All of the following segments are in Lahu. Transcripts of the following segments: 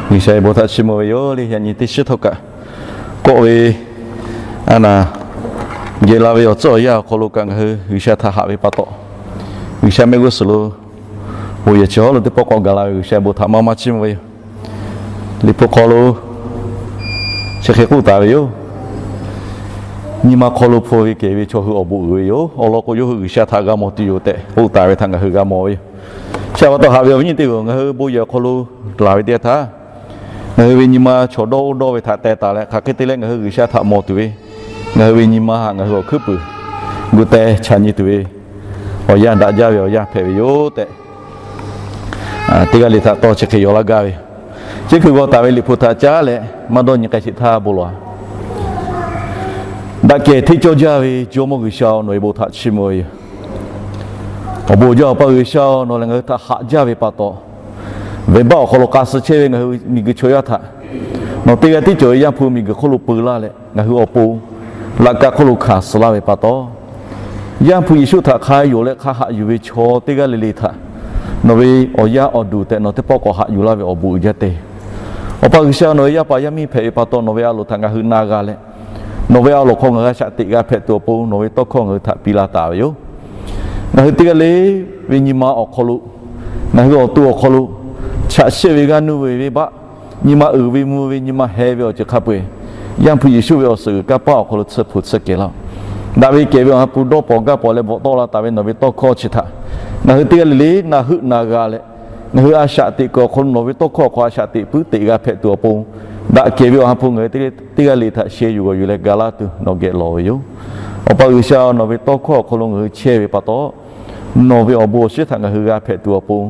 G'uiˬsha bon htaꞈ chiˇ mvuh ve yoˬ le. Yaꞈ nyi teˇ shiˉ htawˇ kaꞈ kawˆ ve, a naˍ, geh la ve awˬ tcuhˉ awˬ yanˇ awˬ hk'aw lo kaꞈ ngaˬ hui G'uiˬsha htaꞈ haꞈ ve pa taw, G'uiˬsha mehˆ g'uˇ suhˍ lo bon yehˬ chi hawˉ lo teˇ pawˆ k'awꞈ gaˬ la ve G'uiˬsha bon htaꞈ maˇ maˇ chiˇ mvuh ve yoˬ. Liꞈ hpu hk'aw lo chi hk'e k'oˆ taˍ ve yoˬ. Nyi ma hk'aw lo hpu ve kehˬ ve chaw hui awˬ bon uiˍ ve yoˬ. Awˬ lawn k'o, yawˇ hui G'uiˬsha htaꞈ g'a mawˬ tuˬ yoˬ tehꞈ k'oˆ taˍ ve htaꞈ ngaˬ hui g'a mawˬ ve yoˬ. Chi pa taw haꞈ ve awˬ viˉ nyi teˇ hpaˍ-oˬ, ngaˬ hui bon yehˬ awˬ hk'aw lo laˬ ve teˇ yanˇ htaˇ, ngaˬ hui ve nyi ma chaw dawˇ oˇ dawˇ ve htaꞈ teh taˍ leh, hk'aˬ hk'e te leh ngaˬ hui G'uiˬsha htaꞈ mawˬ tuˬ ve, ngaˬ hui ve nyi ma htaꞈ ngaˬ hui awˬ hkuiˉ puiˍ gu teh chaꞈ nyi tuˬ ve awˬ yanˇ daꞈ jaˇ ve awˬ yanˇ hpehꞈ ve yoˬ tehꞈ, teˇ g'aˇ le htaꞈ tawˇ chi hk'e yaw laˇ gaˇ ve. Chi hkui g'aw taˍ ve Liꞈ hpu htaꞈ caˉ leh maˇ dawˇ nyi k'ai sheˍ htaˇ bon lawˬ. Daꞈ kehˬ hteˇ cawˇ jaˇ ve Jawˇmawˇ G'uiˬsha-oˬ, nawˬ ve bon htaꞈ chiˇ mvuh ve yoˬ. Awˬ bon jaˇ Awˬ pa G'uiˬsha-oˬ, nawˬ lehˬ ngaˬ hui htaꞈ haꞈ jaˇ ve pa taw, venˇbaˆ awˬ hk'aw lo k'a suh chehˇ ve ngaˬ hui miˬguiˬ chaw yaˇ htaꞈ nawˬ teˇ g'aˇ tiˉ cawˬ ve Yaˇ hpu miˬguiˬ hk'oˆ lo peu laˇ leh, ngaˬ hui awˬ pon laꞈ ka hk'oˆ lo hkanˍ suh laˇ ve pa taw, Yaˇ hpu Yeˍsuˆ htaꞈ hk'a yonˍ leh hk'a haꞈ yuˬ ve chaw teˇ g'aˇ le le htaꞈ nawˬ ve awˬ yaˇ awˬ duˬ tehꞈ nawˬ teˇ pawˆ k'awꞈ haꞈ yuˬ laˇ ve awˬ bon uiˍ jaˇ te. Awˬ pa G'uiˬsha, nawˬ ve yaˇ paˍ yaˇ miˇ hpehꞈ ve pa taw, nawˬ ve a loˍ htaꞈ ngaˬ hui na g'a leh, nawˬ ve a loˍ hk'aw ngaˬ hui a shaꞈ teꞈ g'a hpehꞈ tuˬ awˬ pon nawˬ ve tawˇ hkawˇ ngaˬ hui htaꞈ piˇ laˇ taˍ ve yoˬ. Ngaˬ hui teˇ g'aˇ le ve nyi ma awˬ hk'aw lo, ngaˬ hui awˬ to awˬ hk'aw lo chaꞈ shehˆ ve g'aˇ nuˇ ve venˇbaˆ, nyi ma uiˍ ve mvuh ve nyi ma heh ve awˬ ceuˬ hk'a peu-eˬ, Yaˇ hpu Yeˍsuˆ ve awˬ suhˍ g'uiˬ kanˇ paˆ awˬ hk'aw lo tsuhˇ hpu tsuhˇ kehˬ laˇ-oˆ. Daꞈ ve kehˬ ve awˬ ha hpu dawˇ pawnˍ gaˇ pawnˍ leh bvuhꞈ tawˆ la taˍ ve nawˬ ve tawˇ hkawˇ chi htaꞈ ngaˬ hui teˇ g'aˇ le le na heuˆ na g'a leh, ngaˬ hui a shaꞈ teꞈ kuiˬ awˬ hk'aw lo nawˬ ve tawˇ hkawˇ awˬ hk'aw a shaꞈ teꞈ puiˉ teꞈ g'a hpehꞈ tuˬ awˬ pon, daꞈ kehˬ ve awˬ ha hpu ngaˬ hui teˇ g'aˇ le htaꞈ sheh yuˬ g'awˬ yuˬ leh ga laˇ tuˬ nawˬ geh lawˬ ve yoˬ. Awˬ pa G'uiˬsha, nawˬ ve tawˇ hkawˇ awˬ hk'aw lo ngaˬ hui chehˇ ve pa taw, nawˬ ve awˬ bon awˬ shinˉ htaꞈ ngaˬ hui g'a hpehꞈ tuˬ awˬ pon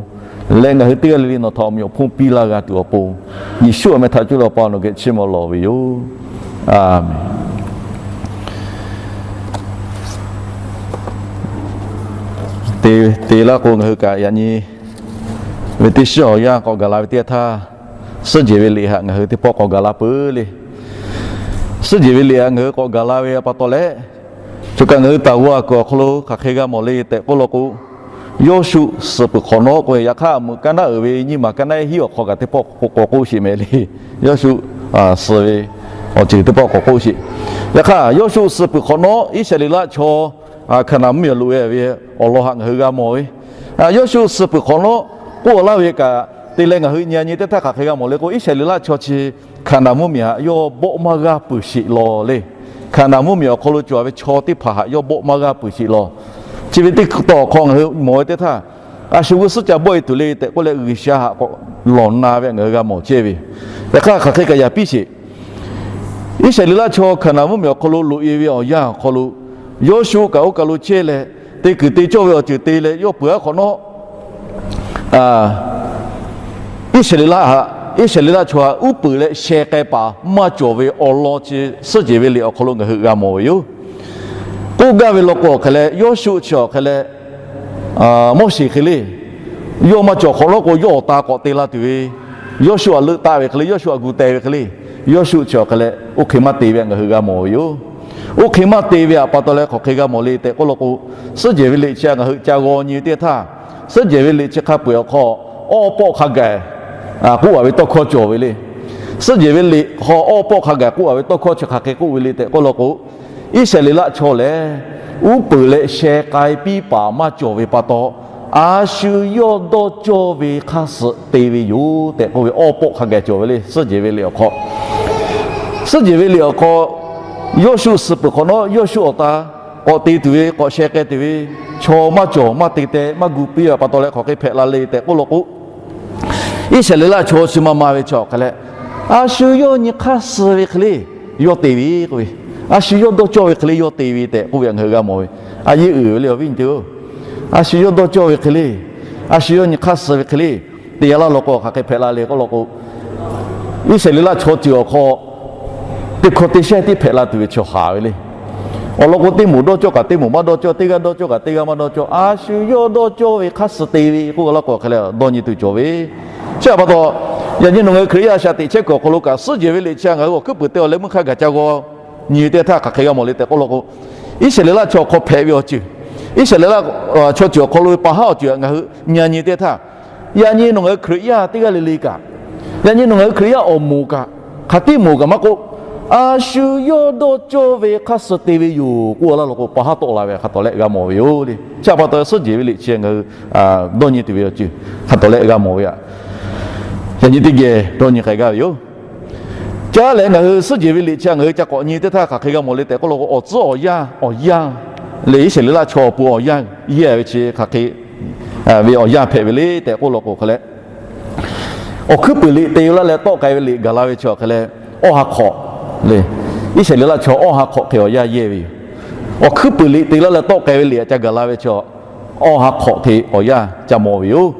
leh, ngaˬ hui teˇ g'aˇ le le nawˬ htaꞈ awˬ meꞈ awˬ hponˇ piˇ laˇ g'a tuˬ awˬ pon, Yeˍsuˆ awˬ meh htaꞈ cuˇ leh Awˬ pa nawˬ geh chiˇ mvuh lawˬ ve yoˬ. A menˍ. Te, te laˇ k'o, ngaˬ hui kaꞈ yaꞈ nyi ve teˇ shiˉ awˬ yanˇ k'awꞈ gaˬ la ve teˇ yanˇ htaˇ, suhˉ jehˬ ve liꞈ htaꞈ ngaˬ hui teˇ pawˆ k'awꞈ gaˬ la peuˬ le. Suhˉ jehˬ ve liꞈ htaꞈ ngaˬ hui k'awꞈ gaˬ la ve pa taw leh, choˬ kaꞈ ngaˬ hui taˍ g'awˇ a kuiˬ awˬ hk'aw lo hk'aˬ hk'e g'a mawˬ le tehꞈ k'oˆ law k'o, Yawˇshuˆ suh peuˬ hk'awꞈ nawˉ k'oˆ ve, yaꞈ hk'aˇ meuꞈ kaˇ naˉ uiˍ ve nyiˇ maˬ kaˇ naˉ hiˉ awˬ hk'aw kaꞈ teˇ pawˆ k'awꞈ k'oˆ sheˍ meh le. Yawˇshuˆ suh ve awˬ ceuˬ teˇ pawˆ k'awꞈ k'oˆ sheˍ. Yaꞈ hk'aˇ Yawˇshuˆ suh peuˬ hk'awꞈ nawˉ, Iˉsaˍreˍlaˆ chaw Hkaˍnanˍ mvuhˇmiˬ awˬ loꞈ e ve awˬ lawn htaꞈ ngaˬ hui g'a mawˬ ve. Yawˇshuˆ suh peuˬ hk'awꞈ nawˉ k'oˆ laˇ ve kaꞈ te leh ngaˬ hui nyi nyi teˇ htaˇ hk'aˬ hk'e g'a mawˬ le k'o, Iˉsaˍreˍlaˆ chaw chi Hkaˍnanˍ mvuhˇmiˬ htaꞈ yawˇ bawˆ maˇ g'aˇ peuˬ sheˍ law le. Hkaˍnanˍ mvuhˇmiˬ awˬ hk'aw lo cawˬ ve chaw teˇ hpaˍ htaꞈ yawˇ bawˆ maˇ g'aˇ peuˬ sheˍ law. Chi ve teˇ tawn awˬ hk'aw ngaˬ hui mawˬ ve teˇ htaˇ, a shu g'uˇ suhˉ ca bawˆ e tuˬ le tehꞈ k'oˆ leh, G'uiˬsha htaꞈ k'awꞈ lawˬ na ve htaꞈ ngaˬ hui g'a mawˬ chehˇ ve. Yaꞈ hk'aˇ hk'aˬ hk'e kaꞈ yaꞈ piˇ sheˍ. Iˉsaˍreˍlaˆ chaw Hkaˍnanˍ mvuhˇmiˬ awˬ hk'aw lo loꞈ e ve awˬ yanˇ awˬ hk'aw lo, Yawˇshuˆ kaꞈ oˇ kaˬ lo chehˇ leh, te kuiˬ te cawˇ ve awˬ ceuˬ te leh yawˇ peuˬ aˉ hk'awꞈ nawˉ, Iˉsaˍreˍlaˆ htaꞈ, Iˉsaˍreˍlaˆ chaw htaꞈ uˉ peunˍ leh sheh k'ai paˍ maˇ cawˬ ve awˬ lawn chi suhˉ jehˬ ve liꞈ awˬ hk'aw lo ngaˬ hui g'a mawˬ ve yoˬ. K'oˆ gaˇ ve law k'o, awˬ hk'e leh Yawˇshuˆ chi awˬ hk'e leh Moˉseˍ hk'e le, yawˇ maˇ cawˬ hk'awꞈ nawˉ k'o, yawˇ awˬ ta k'awꞈ te la tuˬ ve, Yawˇshuˆ htaꞈ leuˆ taˆ ve hk'e le, Yawˇshuˆ htaꞈ gu teh ve hk'e le, Yawˇshuˆ chi awˬ hk'e leh oˇ hk'e maˇ te ve htaꞈ ngaˬ hui g'a mawˬ ve yoˬ. Oˇ hk'e maˇ te ve htaꞈ pa taw leh hk'aˬ hk'e g'a mawˬ le tehꞈ k'oˆ law k'o, suhˉ jehˬ ve liꞈ chi ngaˬ hui ca g'aw nyi teˇ htaˇ, suhˉ jehˬ ve liꞈ chi hk'a peu-eˬ awˬ hk'aw awˇ pawˆ hk'a gaˬ k'oˆ a ve tawˇ hkawˇ cawˬ ve le. Suhˉ jehˬ ve liꞈ hk'aw awˇ pawˆ hk'a gaˬ k'oˆ a ve tawˇ hkawˇ chi hk'aˬ hk'e k'oˆ ve le tehꞈ k'oˆ law k'o, Iˉsaˍreˍlaˆ chaw lehˬ uˉ peunˍ leh sheh k'ai piˇ paˍ maˇ cawˬ ve pa taw, a shu yawˇ dawˇ cawˇ ve hk'aˇ suh te ve yoˬ tehꞈ k'oˆ ve awˇ pawˆ hk'a gaˬ cawˬ ve le. Suhˉ jehˬ ve liꞈ awˬ hk'aw, suhˉ jehˬ ve liꞈ awˬ hk'aw, Yawˇshuˆ suh peuˬ hk'awꞈ nawˉ, Yawˇshuˆ awˬ ta k'awꞈ te tuˬ ve, k'awꞈ sheh k'ai tuˬ ve chaw maˇ cawˬ, maˇ te teh, maˇ gu piˇ ve pa taw leh hk'aˬ hk'e hpehꞈ la le tehꞈ k'oˆ law k'o, Iˉsaˍreˍlaˆ chaw chi ma ma ve chi awˬ hk'e leh, a shu yawˇ nyi hk'aˇ suh ve hk'e le yawˇ te ve k'oˆ ve, a shu yawˇ dawˇ cawˇ ve hk'e le yawˇ te ve tehꞈ k'oˆ ve htaꞈ ngaˬ hui g'a mawˬ ve. A yeˇ uiˍ ve le awˬ viˉ nyi teˇ-oˬ, a shu yawˇ dawˇ cawˇ ve hk'e le, a shu yawˇ nyi hk'aˇ suh ve hk'e le te laˇ law k'o, hk'aˬ hk'e hpehꞈ la le k'oˆ law k'o, Iˉsaˍreˍlaˆ chaw ceuˬ awˬ hk'aw teˇ hkawˇ teˇ shehˇ tiˉ hpehꞈ la tuˬ ve chaw haˍ ve le. Awˬ lawn k'o, teˇ moˍ dawˇ cawˇ kaꞈ teˇ moˍ maˇ dawˇ cawˇ, teˇ g'aˇ dawˇ cawˇ kaꞈ teˇ g'aˇ maˇ dawˇ cawˇ, a shu yawˇ dawˇ cawˇ ve hk'aˇ suh te ve k'oˆ law k'o, hk'e leh dawˇ nyi tuˬ cawˬ ve. Chi htaꞈ pa taw, yaꞈ nyi nawˬ ngaˬ hui Hkriꞈ yaˇ a shaꞈ teꞈ chehˇ kuiˬ awˬ hk'aw lo kaꞈ, suhˉ jehˬ ve liꞈ chi ngaˬ hui awˬ hkuiˉ puiˍ te awˬ leh meuˇ hk'a gaˬ ca g'aw nyi teˇ htaˇ hk'aˬ hk'e g'a mawˬ le tehꞈ k'oˆ law k'o, Iˉsaˍreˍlaˆ chaw awˬ hk'aw hpehꞈ ve awˬ ceuˬ, Iˉsaˍreˍlaˆ chaw ceuˬ awˬ hk'aw lo ve pa haˉ awˬ ceuˬ ngaˬ hui nyi nyi teˇ htaˇ, Yaꞈ nyi nawˬ ngaˬ hui Hkriꞈ yaˇ teˇ g'aˇ le le kaꞈ, yaꞈ nyi nawˬ ngaˬ hui Hkriꞈ yaˇ awˬ moˍ kaꞈ, hk'aˬ tiˉ moˍ kaꞈ maˇ k'oˆ, a shu yawˇ dawˇ cawˇ ve hk'aˇ suh te ve yoˬ k'oˆ laˇ law k'o, pa haˉ tawˆ la ve hk'a tawˍ leh g'a mawˬ ve yoˬ le. Chi pa taw suhˉ jehˬ ve liꞈ chi ngaˬ hui dawˇ nyi tuˬ ve awˬ ceuˬ hk'a tawˍ leh g'a mawˬ ve aꞈ. Yaꞈ nyi teˇ geh dawˇ nyi k'ai gaˇ ve yoˬ. Caˇ leh ngaˬ hui suhˉ jehˬ ve liꞈ chi ngaˬ hui ca k'awꞈ nyi teˇ htaˇ hk'aˬ hk'e g'a mawˬ le tehꞈ k'oˆ law k'o, awˬ tcuhˉ awˬ yanˇ, awˬ yanˇ le, Iˉsaˍreˍlaˆ chaw awˬ pon awˬ yanˇ yehˇ ve chi hk'aˬ hk'e ve awˬ yanˇ hpehꞈ ve le tehꞈ k'oˆ law k'o hk'e leh, awˬ hkuiˉ puiˍ liꞈ te laˇ leh tawˆ k'ai ve liꞈ gaˬ la ve chi awˬ hk'e leh, awˇ ha hk'awꞈ le, Iˉsaˍreˍlaˆ chaw awˇ ha hk'awꞈ hk'e awˬ yanˇ yehˇ ve yoˬ. Awˬ hkuiˉ puiˍ liꞈ te laˇ leh tawˆ k'ai ve liꞈ ca gaˬ la ve chi awˇ ha hk'awꞈ hk'e awˬ yanˇ ca mawˬ ve yoˬ.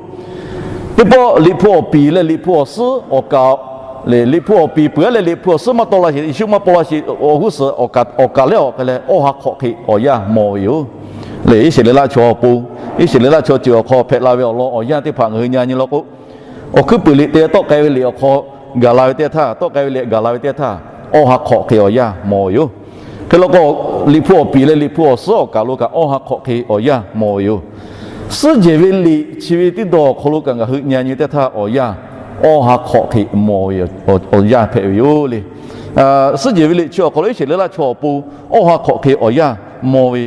Teˇ pawˆ liꞈ hpu awˬ piˍ leh liꞈ hpu awˬ suhˉ awˬ kaˍ, liꞈ hpu awˬ piˍ peuˬ leh liꞈ hpu awˬ suhˉ maˇ tawˆ la sheˍ, Yeˍsuˆ maˇ paw la sheˍ awˬ g'uˇ suhˍ awˬ kaˍ leh awˬ kaˍ lehˬ, awˇ ha hk'awꞈ hk'e awˬ yanˇ mawˬ ve yoˬ. Le, Iˉsaˍreˍlaˆ chaw awˬ pon, Iˉsaˍreˍlaˆ chaw ceuˬ awˬ hk'aw hpehꞈ la ve awˬ lawn awˬ yanˇ teˇ hpaˍ ngaˬ hui nyi nyi law k'o, awˬ hkuiˉ puiˍ liꞈ te tawˆ k'ai ve liꞈ awˬ hk'aw gaˬ la ve teˇ htaˇ, tawˆ k'ai ve liꞈ gaˬ la ve teˇ htaˇ, awˇ ha hk'awꞈ hk'e awˬ yanˇ mawˬ ve yoˬ. Hk'e law k'o, liꞈ hpu awˬ piˍ leh liꞈ hpu awˬ suhˉ awˬ kaˍ lo kaꞈ awˇ ha hk'awꞈ hk'e awˬ yanˇ mawˬ ve yoˬ. Suhˉ jehˬ ve liꞈ chi ve teˇ dawˬ awˬ hk'aw lo kaꞈ ngaˬ hui nyi nyi teˇ htaˇ awˬ yanˇ, awˇ ha hk'awꞈ hk'e mawˬ ve awˬ yanˇ hpehꞈ ve yoˬ le. Suhˉ jehˬ ve liꞈ chi awˬ hk'aw lo Iˉsaˍreˍlaˆ chaw awˬ pon awˇ ha hk'awꞈ hk'e awˬ yanˇ mawˬ ve,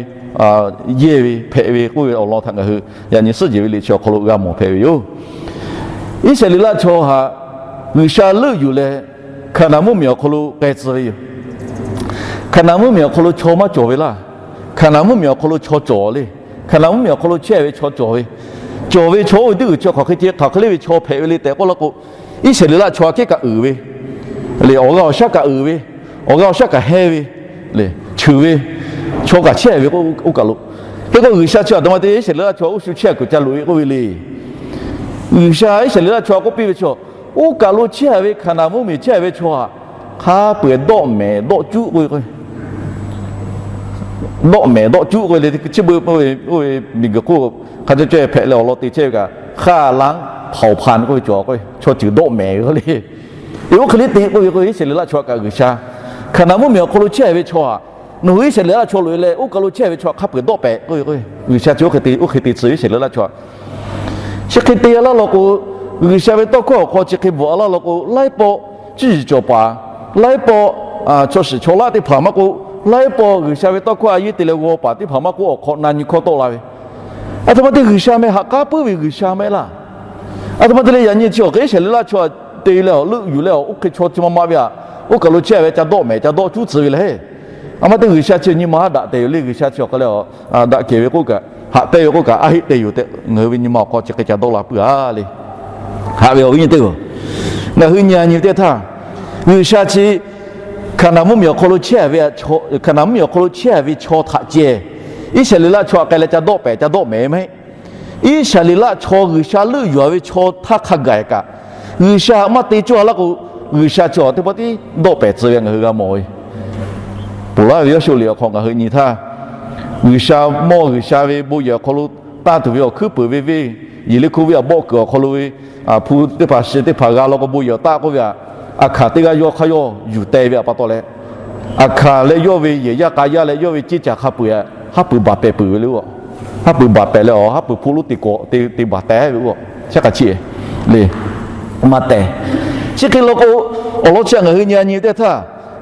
yehˇ ve hpehꞈ ve k'oˆ ve awˬ lawn htaꞈ ngaˬ hui yaꞈ nyi suhˉ jehˬ ve liꞈ chi awˬ hk'aw lo g'a mawˬ hpehꞈ ve yoˬ. Iˉsaˍreˍlaˆ chaw haꞈ G'uiˬsha leuˆ yuˬ leh, Hkaˍnanˍ mvuhˇmiˬ awˬ hk'aw lo k'ai tcuh ve yoˬ. Hkaˍnanˍ mvuhˇmiˬ awˬ hk'aw lo chaw maˇ cawˬ ve laˇ. Hkaˍnanˍ mvuhˇmiˬ awˬ hk'aw lo chaw cawˬ le. Hkaˍnanˍ mvuhˇmiˬ awˬ hk'aw lo chehˇ ve chaw cawˬ ve, cawˬ ve chaw oˇ ve teˇ g'uiˬ chi hk'aˬ hk'e ceh hk'aˬ hk'e le ve chaw hpehꞈ ve le tehꞈ k'oˆ law k'o, Iˉsaˍreˍlaˆ chaw aꞈ kehˉ kaꞈ uiˍ ve le, awˬ g'a awˬ shaˉ kaꞈ uiˍ ve, awˬ g'a awˬ shaˉ kaꞈ hehnˇ ve le, cheuˬ ve chaw kaꞈ chehˇ ve k'o, oˇ kaˬ lo. Hk'e k'o, G'uiˬsha chi aˬ htoꞈ ma te Iˉsaˍreˍlaˆ chaw oˇ shu chehˇ kuiˬ ca loꞈ e k'oˆ ve le. G'uiˬsha Iˉsaˍreˍlaˆ chaw k'oˆ piˇ ve chaw, oˇ kaˬ lo chehˇ ve Hkaˍnanˍ mvuhˇmiˬ chehˇ ve chaw aꞈ hk'a peu-eˬ dawˆ mehˍ dawˆ cuˉ k'oˆ ve k'o, dawˆ mehˍ dawˆ cuˉ k'oˆ ve le. Chi beuꞈ oˇ ve miˬguiˬ hk'oˆ hk'a cawˇ cawˇ hpehꞈ leh awˬ lawn te chehˇ ve kaꞈ, hk'a laˉ hpaoˍ hpanˍ k'oˆ ve cawˬ k'o, chaw ceuˬ dawˆ mehˍ ve k'o le. Oˇ hk'e le te k'oˆ ve k'o, Iˉsaˍreˍlaˆ chaw kaꞈ G'uiˬsha, Hkaˍnanˍ mvuhˇmiˬ awˬ hk'aw lo chehˇ ve chaw aꞈ, nawˬ hui Iˉsaˍreˍlaˆ chaw loꞈ e leh oˇ kaˬ lo chehˇ ve chaw hk'a peu-eˬ dawˆ pehˍ k'oˆ ve k'o, G'uiˬsha chi oˇ hk'e te, oˇ hk'e te tcuh Iˉsaˍreˍlaˆ chaw aꞈ. Chi hk'e te laˇ law k'o, G'uiˬsha ve tawˇ hkawˇ awˬ hk'aw chi hk'e bvuhꞈ laˇ law k'o, laiˉ pawˆ cuˇ yiˍ cawˬ paˍ, laiˉ pawˆ chaw shiˍ chaw laˆ teˇ hpaˍ maˇ k'oˆ, laiˉ pawˆ G'uiˬsha ve tawˇ hkawˇ a yeˇ te leh g'aw paˍ teˇ hpaˍ maˇ k'oˆ, awˬ hk'awꞈ na nyi hkawˇ tawˆ la ve, aˬ htoꞈ ma te G'uiˬsha meh haꞈ k'aˉ puiˉ ve G'uiˬsha meh laˇ. Aˬ htoꞈ ma te leh yaꞈ nyi chi awˬ hk'e Iˉsaˍreˍlaˆ chaw aꞈ te leh awˬ leuˆ yuˬ leh awˬ oˇ hk'e chaw chi ma ma ve aꞈ, oˇ kaˬ lo chehˇ ve ca dawˆ mehˍ ca dawˆ cuˉ tcuh ve le. Aˬ htoꞈ ma te G'uiˬsha chi nyi ma haˉ daꞈ te yoˬ le. G'uiˬsha chi awˬ hk'aw leh daꞈ kehˬ ve k'oˆ kaꞈ, haꞈ pehnˇ ve k'oˆ kaꞈ, a heˆ te yoˬ tehꞈ ngaˬ hui ve nyi ma awˬ hk'aw chi hk'e ca dawˆ la puiˉ a le. Haꞈ ve awˬ viˉ nyi teˇ hpaˍ-oˬ, ngaˬ hui nyi a nyi ve teˇ htaˇ, G'uiˬsha chi Hkaˍnanˍ mvuhˇmiˬ awˬ hk'aw lo chehˇ ve, Hkaˍnanˍ mvuhˇmiˬ awˬ hk'aw lo chehˇ ve chaw htaꞈ ceh Iˉsaˍreˍlaˆ chaw aꞈ k'ai leh ca dawˆ pehˍ ca dawˆ mehˍ maˇ heˆ. Iˉsaˍreˍlaˆ chaw G'uiˬsha leuˆ yuˬ ve chaw htaˇ hk'a gaˬ kaꞈ, G'uiˬsha maˇ te cawˇ laˇ k'o, G'uiˬsha chi awˬ teˇ pawˆ tiˉ dawˆ pehˍ tcuh ve ngaˬ hui g'a mawˬ ve. Ponˬ laˇ ve Yawˇshuˆ liꞈ awˬ hk'aw ngaˬ hui nyi htaˇ, G'uiˬsha mawˇ G'uiˬsha ve bon yehˬ awˬ hk'aw lo tanˇ tuˬ ve awˬ hkuiˉ puiˍ ve venˇ, Yeˍriˆhkoˇ venˇ aꞈ bawˆ kuiˬ awˬ hk'aw lo ve, hpu teˇ hpaˍ shi teˇ hpaˍ g'a law k'o bon yehˬ taˆ k'oˆ ve aꞈ, Aˍhkaˍ teˇ g'aˇ yawˇ hk'aˇ yawˇ yuˬ teh ve aꞈ pa taw leh, Aˍhkaˍ leh yawˇ ve yehˬ yaˇ k'a yaˇ leh yawˇ ve ceˇ caˬ hk'a peu-eˬ haˉ pui baˬ pehˍ peuˬ ve le. Haˉ pui baˬ pehˍ leh awˬ haˉ pui hpu lonˉ te kawꞈ te baˬ teh ve k'o, chi hk'a chi le maˇ teh. Chi hk'e law k'o, awˬ lawn chi ngaˬ hui nyi a nyi teˇ htaˇ,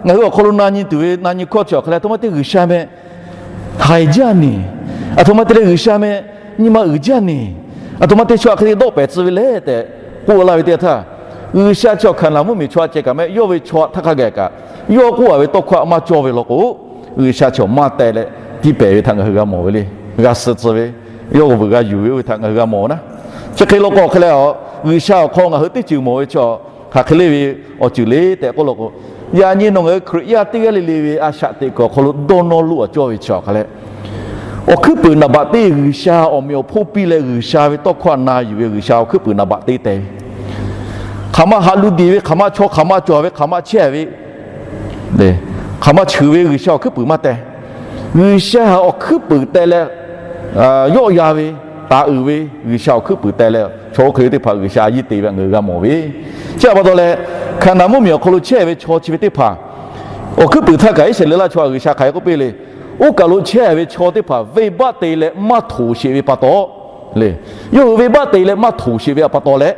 ngaˬ hui awˬ hk'aw lo na nyi tuˬ ve na nyi hkawˇ chi awˬ hk'a leh, aˬ htoꞈ ma te G'uiˬsha meh haiˬ jaˇ neˬ, aˬ htoꞈ ma te leh G'uiˬsha meh nyi ma uiˍ jaˇ neˬ, aˬ htoꞈ ma te chaw hk'e te dawˆ pehˍ tcuh ve le tehꞈ k'oˆ laˇ ve teˇ htaˇ, G'uiˬsha chi awˬ Hkaˍnanˍ mvuhˇmiˬ chaw aꞈ ceh kaꞈ mehˆ, yawˇ ve chaw aꞈ htaˇ hk'a gaˬ kaꞈ, yawˇ k'oˆ a ve tawˇ hkawˇ aꞈ maˇ cawˇ ve law k'o, G'uiˬsha chi awˬ maˇ teh leh tiˇ pehˍ ve htaꞈ ngaˬ hui g'a mawˬ ve le. G'a suh tcuh ve, yawˇ g'a vuiˬ g'a yuˬ ve oˇ ve htaꞈ ngaˬ hui g'a mawˬ naˉ. Chi hk'e law k'o hk'e leh, G'uiˬsha awˬ hk'aw ngaˬ hui teˇ ceuˬ mawˬ ve chi hk'aˬ hk'e le ve awˬ ceuˬ le tehꞈ k'oˆ law k'o, yaꞈ nyi nawˬ ngaˬ hui Hkriꞈ yaˇ teˇ g'aˇ le le ve a shaꞈ teꞈ kuiˬ awˬ hk'aw lo dawˇ nawˇ loˆ a cawˇ ve chi awˬ hk'a leh, awˬ hkuiˉ puiˍ naˍ baꞈ teˇ G'uiˬsha awˬ meꞈ awˬ hponˇ piˇ leh G'uiˬsha ve tawˇ hkawˇ aꞈ na yuˬ ve G'uiˬsha awˬ hkuiˉ puiˍ naˍ baꞈ teˇ teh ve, hk'aˬ ma haꞈ lu diˬ ve, hk'aˬ ma chaw hk'aˬ ma cawˬ ve, hk'aˬ ma chehˇ ve, hk'aˬ ma cheuˬ ve G'uiˬsha awˬ hkuiˉ puiˍ maˇ teh. G'uiˬsha awˬ hkuiˉ puiˍ teh leh, yawˆ yan ve, taˍ uiˍ ve G'uiˬsha awˬ hkuiˉ puiˍ teh leh, chaw oˇ hk'e ve teˇ hpaˍ G'uiˬsha a yiˇ te ve ngaˬ hui g'a mawˬ ve. Chi htaꞈ pa taw leh, Hkaˍnanˍ mvuhˇmiˬ awˬ hk'aw lo chehˇ ve chaw chi ve teˇ hpaˍ awˬ hkuiˉ puiˍ htaˇ kaꞈ Iˉsaˍreˍlaˆ chaw G'uiˬsha hk'aˬ hk'e k'oˆ piˇ le. Oˇ kaˬ lo chehˇ ve chaw teˇ hpaˍ venˇbaˆ te leh maˇ htoꞈ sheˍ ve pa taw, le. Yawˇ hui venˇbaˆ te leh maˇ htoꞈ sheˍ ve awˬ pa taw leh,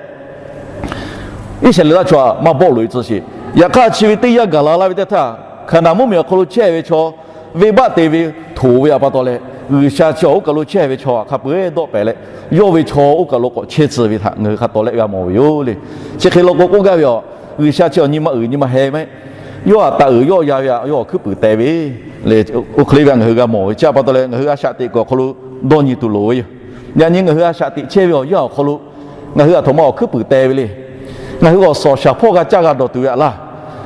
Iˉsaˍreˍlaˆ chaw htaꞈ maˇ bawˆ loꞈ e tcuh sheˍ. Yaꞈ hk'aˇ chi ve teˇ yanˇ gaˬ la laˇ ve teˇ htaˇ, Hkaˍnanˍ mvuhˇmiˬ awˬ hk'aw lo chehˇ ve chaw venˇbaˆ te ve htoꞈ ve awˬ pa taw leh, G'uiˬsha chi awˬ oˇ kaˬ lo chehˇ ve chaw htaꞈ hk'a peu-eˬ dawˆ pehˍ leh, yawˇ ve chaw oˇ kaˬ lo k'awꞈ chehˇ tcuh ve htaꞈ ngaˬ hui hk'a tawˍ lehˆ g'a mawˬ ve yoˬ le. Chi hk'e law k'o k'oˆ gaˇ ve a, G'uiˬsha chi awˬ nyi ma uiˍ nyi ma heh mehˆ, yawˇ htaꞈ taˍ uiˍ yawˇ ya ve htaꞈ yawˇ awˬ hkuiˉ puiˍ teh ve le. Oˇ hk'e le ve ngaˬ hui g'a mawˬ ve chi awˬ pa taw leh, ngaˬ hui a shaꞈ teꞈ kuiˬ awˬ hk'aw lo dawˇ nyi tuˬ loˍ ve yoˬ. Yaꞈ nyi ngaˬ hui a shaꞈ teꞈ chehˇ ve awˬ yanˇ awˬ hk'aw lo ngaˬ hui a htoꞈ ma awˬ hkuiˉ puiˍ teh ve le. Ngaˬ hui awˬ suhˍ awˬ shaˍ hpawˇ g'a caˇ g'a dawˬ tuˬ ve aꞈ laˇ,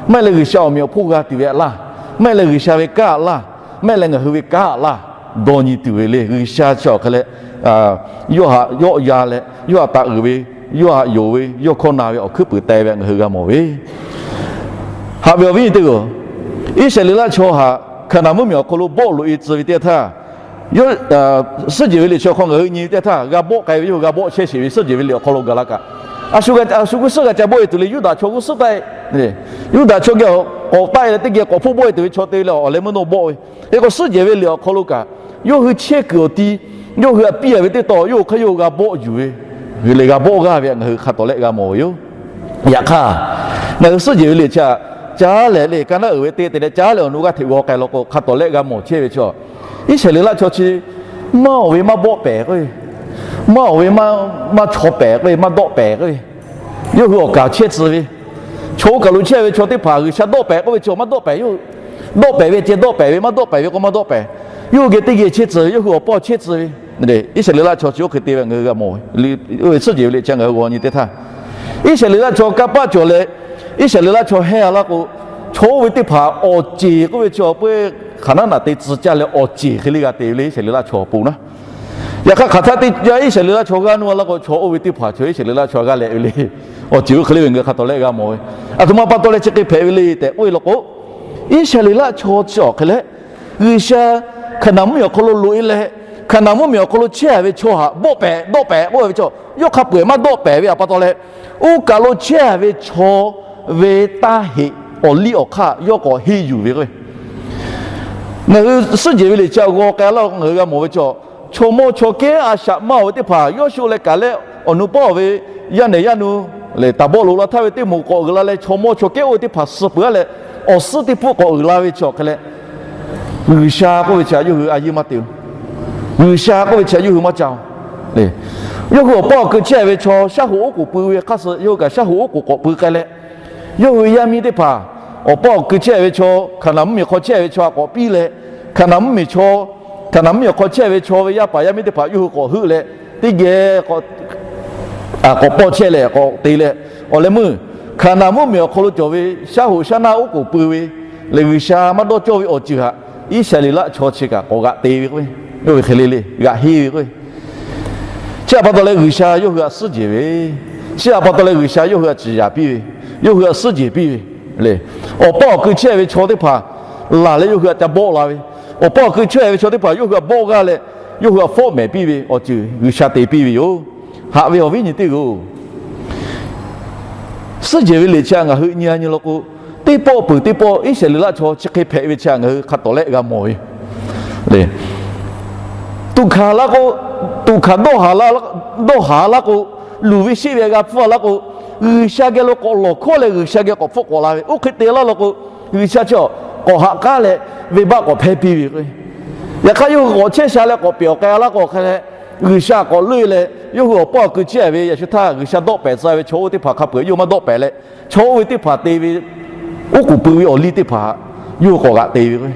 maˇ heˆ leh G'uiˬsha awˬ meꞈ awˬ hponˇ g'a tuˬ ve aꞈ laˇ, maˇ heˆ leh G'uiˬsha ve kanˉ aꞈ laˇ, maˇ heˆ leh ngaˬ hui ve kanˉ aꞈ laˇ, dawˇ nyi tuˬ ve le. G'uiˬsha chi awˬ hk'e leh, yawˇ htaꞈ yawˆ ya leh, yawˇ htaꞈ taˍ uiˍ ve, yawˇ htaꞈ yonˍ ve, yawˇ hkawˇ na ve awˬ hkuiˉ puiˍ teh ve ngaˬ hui g'a mawˬ ve. Haꞈ ve awˬ viˉ nyi teˇ g'aˇ-oˬ, Iˉsaˍreˍlaˆ chaw htaꞈ Hkaˍnanˍ mvuhˇmiˬ awˬ hk'aw lo bawˆ loꞈ e tcuh ve teˇ htaˇ, yawˇ, suhˉ jehˬ ve liꞈ chi awˬ hk'aw ngaˬ hui nyi ve teˇ htaˇ, g'a bawˆ k'ai ve, yawˇ hui g'a bawˆ chehˇ sheˍ ve suhˉ jehˬ ve liꞈ awˬ hk'aw lo gaˬ la kaꞈ, a shu g'uˇ suhˉ g'a ca bawˆ e tuˬ le, Yuˇdaꞈ chaw g'uˇ suhˉ taˆ e, Yuˇdaꞈ chaw geh k'awꞈ taˆ e leh teˇ geh k'awꞈ hpfuhˆ bawˆ e tuˬ ve chaw te ve leh awˬ leh meuˇ nawˇ bawˆ ve. Hk'e k'o suhˉ jehˬ ve liꞈ awˬ hk'aw lo kaꞈ, yawˇ hui chehˇ kuiˬ awˬ ti, yawˇ hui htaꞈ piˇ a ve teˇ taw yawˇ hui hk'aˇ yawˇ hui g'a bawˆ yuˬ ve, g'uiˬ leh g'a bawˆ g'aˇ ve htaꞈ ngaˬ hui hk'a tawˍ lehˆ g'a mawˬ ve yoˬ. Yaꞈ hk'aˇ, ngaˬ hui suhˉ jehˬ ve liꞈ chi htaꞈ caˉ lehˍ le, ka naˉ uiˍ ve te te leh caˉ lehˍ awˬ nu g'aˇ hteꞈ g'aw k'ai law k'o hk'a tawˍ lehˆ g'a mawˬ chehˇ ve chaw, Iˉsaˍreˍlaˆ chaw chi maˇ oˬ ve maˇ bawˆ pehˍ k'oˆ ve, maˇ oˬ ve maˇ chaw pehˍ k'oˆ ve, maˇ dawˆ pehˍ k'oˆ ve, yawˇ hui awˬ kaˍ chehˇ tcuh ve, chaw oˇ kaˬ lo chehˇ ve chaw teˇ hpaˍ G'uiˬsha dawˆ pehˍ k'oˆ ve chi maˇ dawˆ pehˍ, yawˇ hui dawˆ pehˍ ve ceh dawˆ pehˍ ve, maˇ dawˆ pehˍ ve k'o maˇ dawˆ pehˍ, yawˇ hui geh teˇ geh chehˇ tcuh ve, yawˇ hui awˬ paˇ chehˇ tcuh ve. Iˉsaˍreˍlaˆ chaw chi oˇ hk'e te ve ngaˬ hui g'a mawˬ ve, suhˉ jehˬ ve liꞈ chi ngaˬ hui g'aw nyi teˇ htaˇ, Iˉsaˍreˍlaˆ chaw kanˇ paˆ cawˬ leh, Iˉsaˍreˍlaˆ chaw heh a laˇ k'o, chaw oˇ ve teˇ hpaˍ awˬ ceˬ k'oˆ ve chi awˬ peu hk'aˬ naˉ naꞈ te tcuh caˇ leh awˬ ceˬ hk'e le g'a te ve le Iˉsaˍreˍlaˆ chaw awˬ pon naˉ. Yaꞈ hk'aˇ hk'aˬ htaˇ teˇ yanˇ Iˉsaˍreˍlaˆ chaw g'aˇ nuˇ a laˇ k'o, chaw oˇ ve teˇ hpaˍ chaw Iˉsaˍreˍlaˆ chaw g'aˇ leh ve le. Awˬ ceˬ oˇ hk'e le ve ngaˬ hui hk'a tawˍ lehˆ g'a mawˬ ve. Aˬ htoꞈ ma pa taw leh chi hk'e hpehꞈ ve le tehꞈ k'oˆ ve law k'o, Iˉsaˍreˍlaˆ chaw chi awˬ hk'e leh, G'uiˬsha Hkaˍnanˍ mvuhˇmiˬ awˬ hk'aw lo loꞈ e leh, Hkaˍnanˍ mvuhˇmiˬ awˬ hk'aw lo chehˇ a ve chaw htaꞈ bawˆ pehˍ dawˆ pehˍ k'oˆ ve chaw, yawˇ hk'a peu-eˬ maˇ dawˆ pehˍ ve awˬ pa taw leh, oˇ kaˬ lo chehˇ a ve chaw ve taˇ heꞈ awˬ liˇ awˬ hk'aˇ yawˇ k'awꞈ henˇ yuˬ ve k'o, ngaˬ hui suhˉ jehˬ ve liꞈ chi htaꞈ g'aw k'ai laˇ k'o ngaˬ hui g'a mawˬ ve chaw, chaw mawˇ chaw kehˉ a shaꞈ maˇ oˬ ve teˇ hpaˍ yawˇ shu leh kaˬ leh awˬ nu pawˆ ve yaˇ nehˬ yaˇ nu lehˬ, taˍ bawˆ loꞈ la htaˇ ve teˇ moˍ k'awꞈ uiˍ la leh chaw mawˇ chaw kehˉ oˇ ve teˇ hpaˍ suh peuˬ a leh, awˬ suhˉ teˇ hpfuhˆ k'awꞈ uiˍ la ve chi awˬ hk'e leh, G'uiˬsha k'oˆ ve chi htaꞈ yawˇ hui a yeˇ maˇ te-o. G'uiˬsha k'oˆ ve chi htaꞈ yawˇ hui maˇ ca-o. Yawˇ hui awˬ paˇ awˬ kui chehˇ ve chaw shaˉ hoꞈ oˉ k'oˍ pui ve hk'aˇ suh yawˇ hui kaꞈ shaˉ hoꞈ oˉ k'oˍ k'awꞈ pui k'ai leh, yawˇ hui ve yaˇ miˇ teˇ hpaˍ, awˬ paˇ awˬ kui chehˇ ve chaw, Hkaˍnanˍ mvuhˇmiˬ hk'aw chehˇ ve chaw htaꞈ k'awꞈ piˇ leh, Hkaˍnanˍ mvuhˇmiˬ chaw, Hkaˍnanˍ mvuhˇmiˬ hk'aw chehˇ ve chaw ve yaˇ paˍ yaˇ miˇ teˇ hpaˍ yawˇ hui k'awꞈ heuˆ leh, teˇ geh k'awꞈ pawˇ chehˇ leh k'awꞈ te leh, awˬ leh meuˇ Hkaˍnanˍ mvuhˇmiˬ awˬ hk'aw lo cawˬ ve shaˉ hoꞈ shaˉ naˇ oˉ k'oˍ pui ve lehˬ, G'uiˬsha maˇ dawˇ cawˇ ve awˬ ceuˬ htaꞈ Iˉsaˍreˍlaˆ chaw chi kaꞈ k'awꞈ g'aꞈ te ve k'o, yawˇ hui hk'e le le g'aꞈ henˇ ve k'o, chi htaꞈ pa taw leh G'uiˬsha yawˇ hui htaꞈ suhˉ jehˬ ve, chi htaꞈ pa taw leh G'uiˬsha yawˇ hui htaꞈ ciˍ yanˍ piˇ ve, yawˇ hui htaꞈ suhˉ jehˬ piˇ ve le. Awˬ paˇ awˬ kui chehˇ ve chaw teˇ hpaˍ laˬ leh yawˇ hui htaꞈ ca bawˆ la ve, awˬ paˇ awˬ kui chehˇ ve chaw teˇ hpaˍ yawˇ hui htaꞈ bawˆ g'aˇ leh, yawˇ hui htaꞈ fawˆ mehˍ piˇ ve awˬ ceuˬ G'uiˬsha te piˇ ve yoˬ. Haꞈ ve awˬ viˉ nyi teˇ g'aˇ-oˬ, suhˉ jehˬ ve liꞈ chi htaꞈ ngaˬ hui nyi a nyi law k'o, teˇ pawˆ peuˬ teˇ pawˆ Iˉsaˍreˍlaˆ chaw chi hk'e hpehꞈ ve chi htaꞈ ngaˬ hui hk'a tawˍ lehˆ g'a mawˬ ve le. Tuꞈ hkanˍ laˇ k'o, tuꞈ hkanˍ dawˇ haˍ laˇ k'o, luˬ ve sheˆ ve g'a hpfuhˇ a laˇ k'o, G'uiˬsha geh lo k'awꞈ lawˬ hkawˇ leh G'uiˬsha geh k'awꞈ hpfuhˆ k'awꞈ la ve, oˇ hk'e te laˇ law k'o, G'uiˬsha chi k'awꞈ haꞈ k'aˉ leh venˇbaˆ k'awꞈ hpehˇ piˇ ve k'o, yaꞈ hk'aˇ yawˇ hui k'awꞈ chehˇ sha leh k'awꞈ pehˬ awˬ k'ai a laˇ k'o hk'e leh, G'uiˬsha k'awꞈ leuˆ leh yawˇ hui awˬ paˇ awˬ kui chehˇ ve yaꞈ shu htaˇ G'uiˬsha dawˆ pehˍ tcuh ve chaw oˇ ve teˇ hpaˍ hk'a peu-eˬ yawˇ hui maˇ dawˆ pehˍ leh, chaw oˇ ve teˇ hpaˍ te ve oˉ k'oˍ pui ve awˬ liˇ teˇ hpaˍ htaꞈ yawˇ hui k'awꞈ g'aꞈ te ve k'o,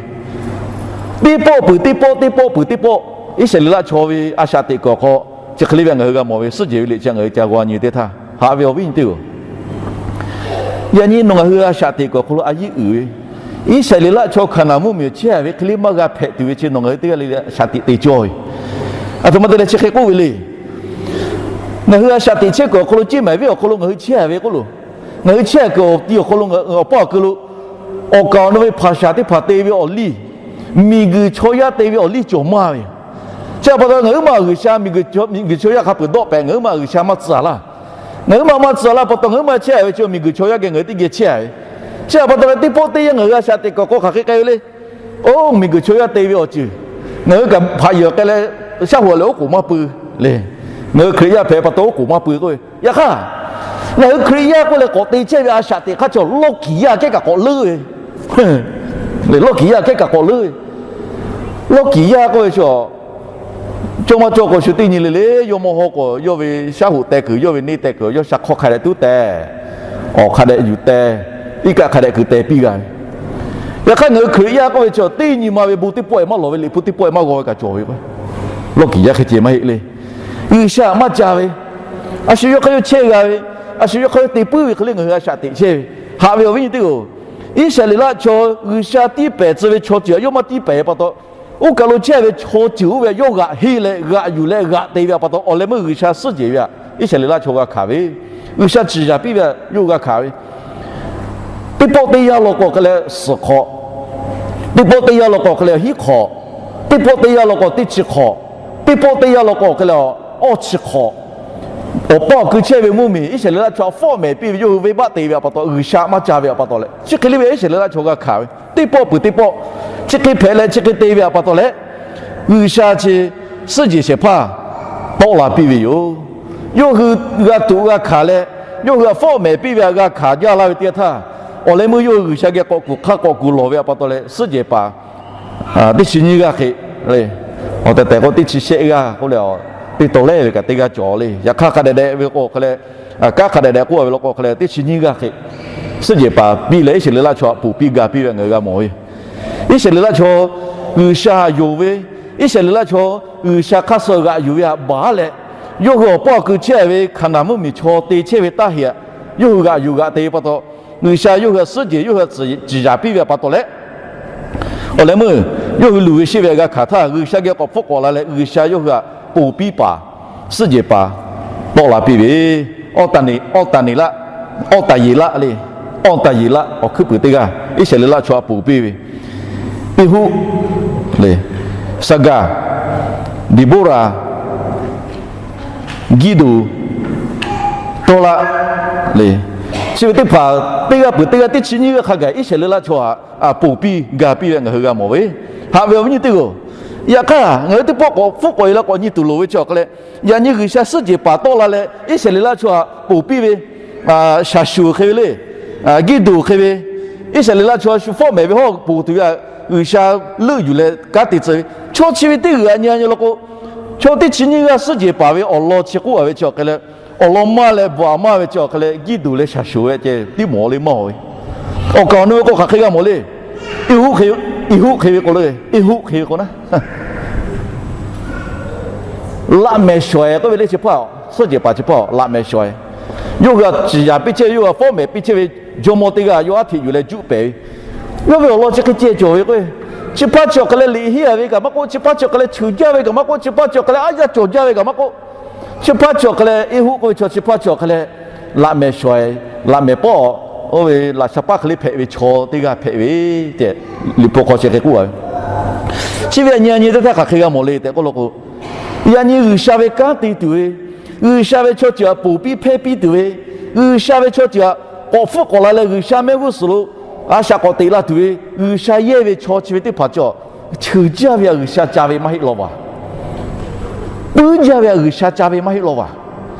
teˇ pawˆ peuˬ teˇ pawˆ, teˇ pawˆ peuˬ teˇ pawˆ, Iˉsaˍreˍlaˆ chaw ve a shaꞈ teꞈ kuiˬ awˬ hk'aw chi hk'e le ve ngaˬ hui g'a mawˬ ve, suhˉ jehˬ ve liꞈ chi ngaˬ hui ca g'aw nyi teˇ htaˇ, haꞈ ve awˬ viˉ nyi teˇ g'aˇ-oˬ, yaꞈ nyi nawˬ ngaˬ hui a shaꞈ teꞈ kuiˬ awˬ hk'aw lo a yeˇ uiˍ ve, Iˉsaˍreˍlaˆ chaw Hkaˍnanˍ mvuhˇmiˬ chehˇ ve hk'e le maˇ g'a hpehꞈ tuˬ ve chi nawˬ ngaˬ hui teˇ g'aˇ le le a shaꞈ teꞈ te cawˇ ve. Aˬ htoꞈ ma te leh chi hk'e k'oˆ ve le. Ngaˬ hui a shaꞈ teꞈ chehˇ kuiˬ awˬ hk'aw lo, ceˇ mehˍ venˇ awˬ hk'aw lo ngaˬ hui chehˇ ve k'oˆ loˬ. Ngaˬ hui chehˇ kuiˬ awˬ ti awˬ hk'aw lo awˬ paˇ awˬ kui lo awˬ kaˍ awˬ nu ve hpaˍ shaˍ teˇ hpaˍ te ve awˬ liˇ, miˬguiˬ chaw yaˇ te ve awˬ liˇ cawˬ maˇ ve yoˬ. Chi htaꞈ pa taw ngaˬ huiˉ ma G'uiˬsha miˬguiˬ chaw yaˇ hk'a peu-eˬ dawˆ pehˍ, ngaˬ huiˉ ma G'uiˬsha maˇ tcuh laˇ. Ngaˬ huiˉ ma maˇ tcuh laˇ pa taw, ngaˬ huiˉ ma chehˇ ve chi miˬguiˬ chaw yaˇ geh ngaˬ hui teˇ geh chehˇ ve. Chi htaꞈ pa taw leh teˇ pawˆ teˇ yanˇ ngaˬ hui a shaꞈ teꞈ kuiˬ awˬ hk'aw hk'aˬ hk'e k'ai ve le. Oˇ miˬguiˬ chaw yaˇ te ve awˬ ceuˬ ngaˬ hui kaꞈ hpaꞈ yuˬ k'ai leh, shaˉ hoꞈ leh oˉ k'oˍ maˇ pui le. Ngaˬ hui Hkriꞈ yaˇ hpehꞈ pa taw oˉ k'oˍ maˇ pui k'oˆ ve. Yaꞈ hk'aˇ, ngaˬ hui Hkriꞈ yaˇ k'oˆ leh k'awꞈ te chehˇ ve a shaꞈ teꞈ hk'aˇ chi lawˇ kiˍ yaˇ kehˉ kaꞈ k'awꞈ leuˉ ve, lawˇ kiˍ yaˇ kehˉ kaꞈ k'awꞈ leuˉ ve. Lawˇ kiˍ yaˇ k'oˆ ve chi, cawˇ maˇ cawˇ k'o shu teˇ nyi le le, yawˇ mawˇ haw k'o yawˇ ve shaˉ hoꞈ teh kuiˬ, yawˇ ve neˇ teh kuiˬ, yawˇ sha hk'awˇ hk'a dehꞈ tuˉ teh, awˬ hk'a dehꞈ yuˬ teh, iˉ kaˆ hk'a dehꞈ kuiˬ teh piˇ g'a ve. Yaꞈ hk'aˇ ngaˬ hui Hkriꞈ yaˇ k'oˆ ve chi teˇ nyi ma ve bon teˇ pawˆ e maˇ lawˬ ve, liꞈ hpu teˇ pawˆ e maˇ g'aw ve kaꞈ cawˬ ve k'o, lawˇ kiˍ yaˇ hk'e ceh maˇ heˆ le. G'uiˬsha maˇ ca ve, a shu yawˇ hk'aˇ yawˇ chehˇ g'a ve, a shu yawˇ hk'aˇ yawˇ te puiˉ ve hk'e le ngaˬ hui a shaꞈ teꞈ chehˇ ve. Haꞈ ve awˬ viˉ nyi teˇ g'aˇ-oˬ, Iˉsaˍreˍlaˆ chaw G'uiˬsha tiˇ pehˍ tcuh ve chaw ceuˬ yawˇ maˇ tiˇ pehˍ pa taw, oˇ kaˬ lo chehˇ ve chaw ceuˬ oˇ ve yawˇ g'aꞈ henˇ leh g'aꞈ yuˬ leh g'aꞈ te ve pa taw, awˬ leh meuˇ G'uiˬsha suhˉ jehˬ ve htaꞈ Iˉsaˍreˍlaˆ chaw g'a hkanˍ ve, G'uiˬsha ciˍ yaˍ piˇ ve htaꞈ yawˇ g'a hkanˍ ve, teˇ pawˆ teˇ yanˇ law k'o hk'e leh suhˍ hk'awꞈ, teˇ pawˆ teˇ yanˇ law k'o hk'e leh hiˉ hk'awꞈ, teˇ pawˆ teˇ yanˇ law k'o teˇ chi hk'awꞈ, teˇ pawˆ teˇ yanˇ law k'o hk'e leh awˇ chi hk'awꞈ. Awˬ pa awˬ kui chehˇ ve mvuhˇmiˬ Iˉsaˍreˍlaˆ chaw htaꞈ fawˆ mehˍ piˇ ve yawˇ hui venˇbaˆ te ve pa taw, G'uiˬsha maˇ ca ve pa taw leh, chi hk'e le ve Iˉsaˍreˍlaˆ chaw g'a hkanˍ ve, teˇ pawˆ peuˬ teˇ pawˆ, chi hk'e hpehꞈ leh chi hk'e te ve pa taw leh, G'uiˬsha chi suhˉ jehˬ shehˍ hpaˇ tawˆ la piˇ ve yoˬ. Yawˇ hui g'a tuꞈ g'a hkanˍ leh, yawˇ hui htaꞈ fawˆ mehˍ piˇ ve htaꞈ g'a hkanˍ jaˇ laˇ ve teˇ yanˇ htaˇ, awˬ leh meuˇ yawˇ hui G'uiˬsha geh k'awꞈ kuˬ hk'aˇ k'awꞈ kuˬ lawˬ ve pa taw leh suhˉ jehˬ paˍ teˇ chi nyiˇ g'aˇ hk'e, awˬ tehˬ tehˬ k'o teˇ chi shehˆ g'aˇ k'oˆ leh, teˇ taw lehˉ ve kaꞈ teˇ g'aˇ cawˬ le. Yaꞈ hk'aˇ hk'a dehꞈ dehꞈ ve k'o hk'e leh, kanˉ hk'a dehꞈ dehꞈ k'oˆ ve law k'o hk'e leh teˇ chi nyiˇ g'aˇ hk'e suhˉ jehˬ paˍ piˇ leh Iˉsaˍreˍlaˆ chaw htaꞈ ponˬ piˇ ga piˇ ve ngaˬ hui g'a mawˬ ve. Iˉsaˍreˍlaˆ chaw G'uiˬsha htaꞈ yonˍ ve, Iˉsaˍreˍlaˆ chaw G'uiˬsha hk'aˇ suh g'aꞈ yuˬ ve htaꞈ baˬ leh, yawˇ hui awˬ paˇ awˬ kui chehˇ ve Hkaˍnanˍ mvuhˇmiˬ chaw te chehˇ ve taˇ heꞈ, yawˇ hui g'aꞈ yuˬ g'aꞈ te ve pa taw, G'uiˬsha yawˇ hui htaꞈ suhˉ jehˬ yawˇ hui htaꞈ ciˍ yaˍ piˇ ve pa taw leh, awˬ leh meuˇ yawˇ hui luˬ ve sheˆ ve htaꞈ g'a hkanˍ htaˇ, G'uiˬsha geh k'awꞈ hpfuhˆ k'awꞈ la leh G'uiˬsha yawˇ hui htaꞈ ponˬ piˇ paˍ suhˉ jehˬ paˍ tawˆ la piˇ ve, awˇ taˍ neˍ laˆ, awˇ taˍ yeˍ laˆ le, awˇ taˍ yeˍ laˆ awˬ hkuiˉ puiˍ teˇ g'aˇ Iˉsaˍreˍlaˆ chaw htaꞈ ponˬ piˇ ve, Eˇhuˆ le, Saˍgaˍ, Deˍboˇraˍ, Giˇdoˍ, Tawˇlaˆ le, chi ve teˇ hpaˍ teˇ g'aˇ peuˬ teˇ g'aˇ teˇ chi nyiˇ g'aˇ hk'a gaˬ Iˉsaˍreˍlaˆ chaw htaꞈ ponˬ piˇ ga piˇ ve ngaˬ hui g'a mawˬ ve. Haꞈ ve awˬ viˉ nyi teˇ g'aˇ-oˬ, yaꞈ hk'aˇ ngaˬ hui teˇ pawˆ k'awꞈ hpfuhˆ k'awꞈ e la k'awꞈ nyi tuˬ loˍ ve chi awˬ hk'e leh, yaꞈ nyi G'uiˬsha suhˉ jehˬ paˍ tawˆ la leh Iˉsaˍreˍlaˆ chaw htaꞈ ponˬ piˇ ve, Shaˍshuˍ hk'e ve le, Giˇdoˍ hk'e ve, Iˉsaˍreˍlaˆ chaw shu fawˆ mehˍ ve hawˉ ponˬ tuˬ ve htaꞈ G'uiˬsha leuˆ yuˬ leh kanˉ te tcuh ve chaw chi ve teˇ g'aˇ nyi nyi law k'o, chaw teˇ chi nyiˇ g'aˇ suhˉ jehˬ paˍ ve awˬ lawn chi k'oˆ a ve chi awˬ hk'e leh, awˬ lawn maˇ leh bvuhꞈ maˇ ve chi awˬ hk'e leh Giˇdoˍ leh Shaˍshuˍ ve ceh tiˉ mawˬ le maˇ ve. Awˬ kaˍ awˬ nu ve k'o hk'aˬ hk'e g'a mawˬ le. Eˇhuˆ hk'e ve k'o le, Eˇhuˆ hk'e ve k'o na, laꞈ mehˍ shawˍ k'oˆ ve le, chi hpaˇ suhˉ jehˬ paˍ chi hpaˇ laꞈ mehˍ shawˍ. Yawˇ hui htaꞈ ciˍ yaˍ piˇ chehˇ ve, yawˇ hui htaꞈ fawˉ mehˍ piˇ chehˇ ve jawˇmawˇ teˇ g'aˇ yawˇ aˉ hteꞈ yuˬ leh juˆ pehˍ ve. Yawˇ ve awˬ lawn chi hk'e ceh cawˬ ve k'o, chi hpaˇ chi awˬ hk'e leh liꞈ henˇ a ve kaꞈ maˇ k'oˆ, chi hpaˇ chi awˬ hk'e leh cheuˬ jaˇ ve kaꞈ maˇ k'oˆ, chi hpaˇ chi awˬ hk'e leh aˉ yaˇ cawˬ jaˇ ve kaꞈ maˇ k'oˆ, chi hpaˇ chi awˬ hk'e leh Eˇhuˆ k'oˆ ve chaw chi hpaˇ chi awˬ hk'e leh laꞈ mehˍ shawˍ, laꞈ mehˍ pawˆ, oˇ ve laꞈ sha paˉ hk'e le hpehꞈ ve chaw teˇ g'aˇ hpehꞈ ve tehꞈ, Liꞈ hpu hk'aw chi hk'e k'oˆ a ve. Chi ve yaꞈ nyi nyi teˇ htaˇ hk'aˬ hk'e g'a mawˬ le tehꞈ k'oˆ law k'o, yaꞈ nyi G'uiˬsha ve kanˉ te tuˬ ve, G'uiˬsha ve chaw ceuˬ htaꞈ ponˬ piˇ hpehˇ piˇ tuˬ ve, G'uiˬsha ve chaw ceuˬ htaꞈ k'awꞈ hpfuhˆ k'awꞈ la leh G'uiˬsha mehˆ g'uˇ suhˍ lo a shaꞈ k'awꞈ teꞈ la tuˬ ve G'uiˬsha yehˇ ve chaw chi ve teˇ hpaˍ cawˬ, cheuˬ jaˇ ve htaꞈ G'uiˬsha ca ve maˇ heˆ law vaˬ. Puiˉ jaˇ ve htaꞈ G'uiˬsha ca ve maˇ heˆ law vaˬ.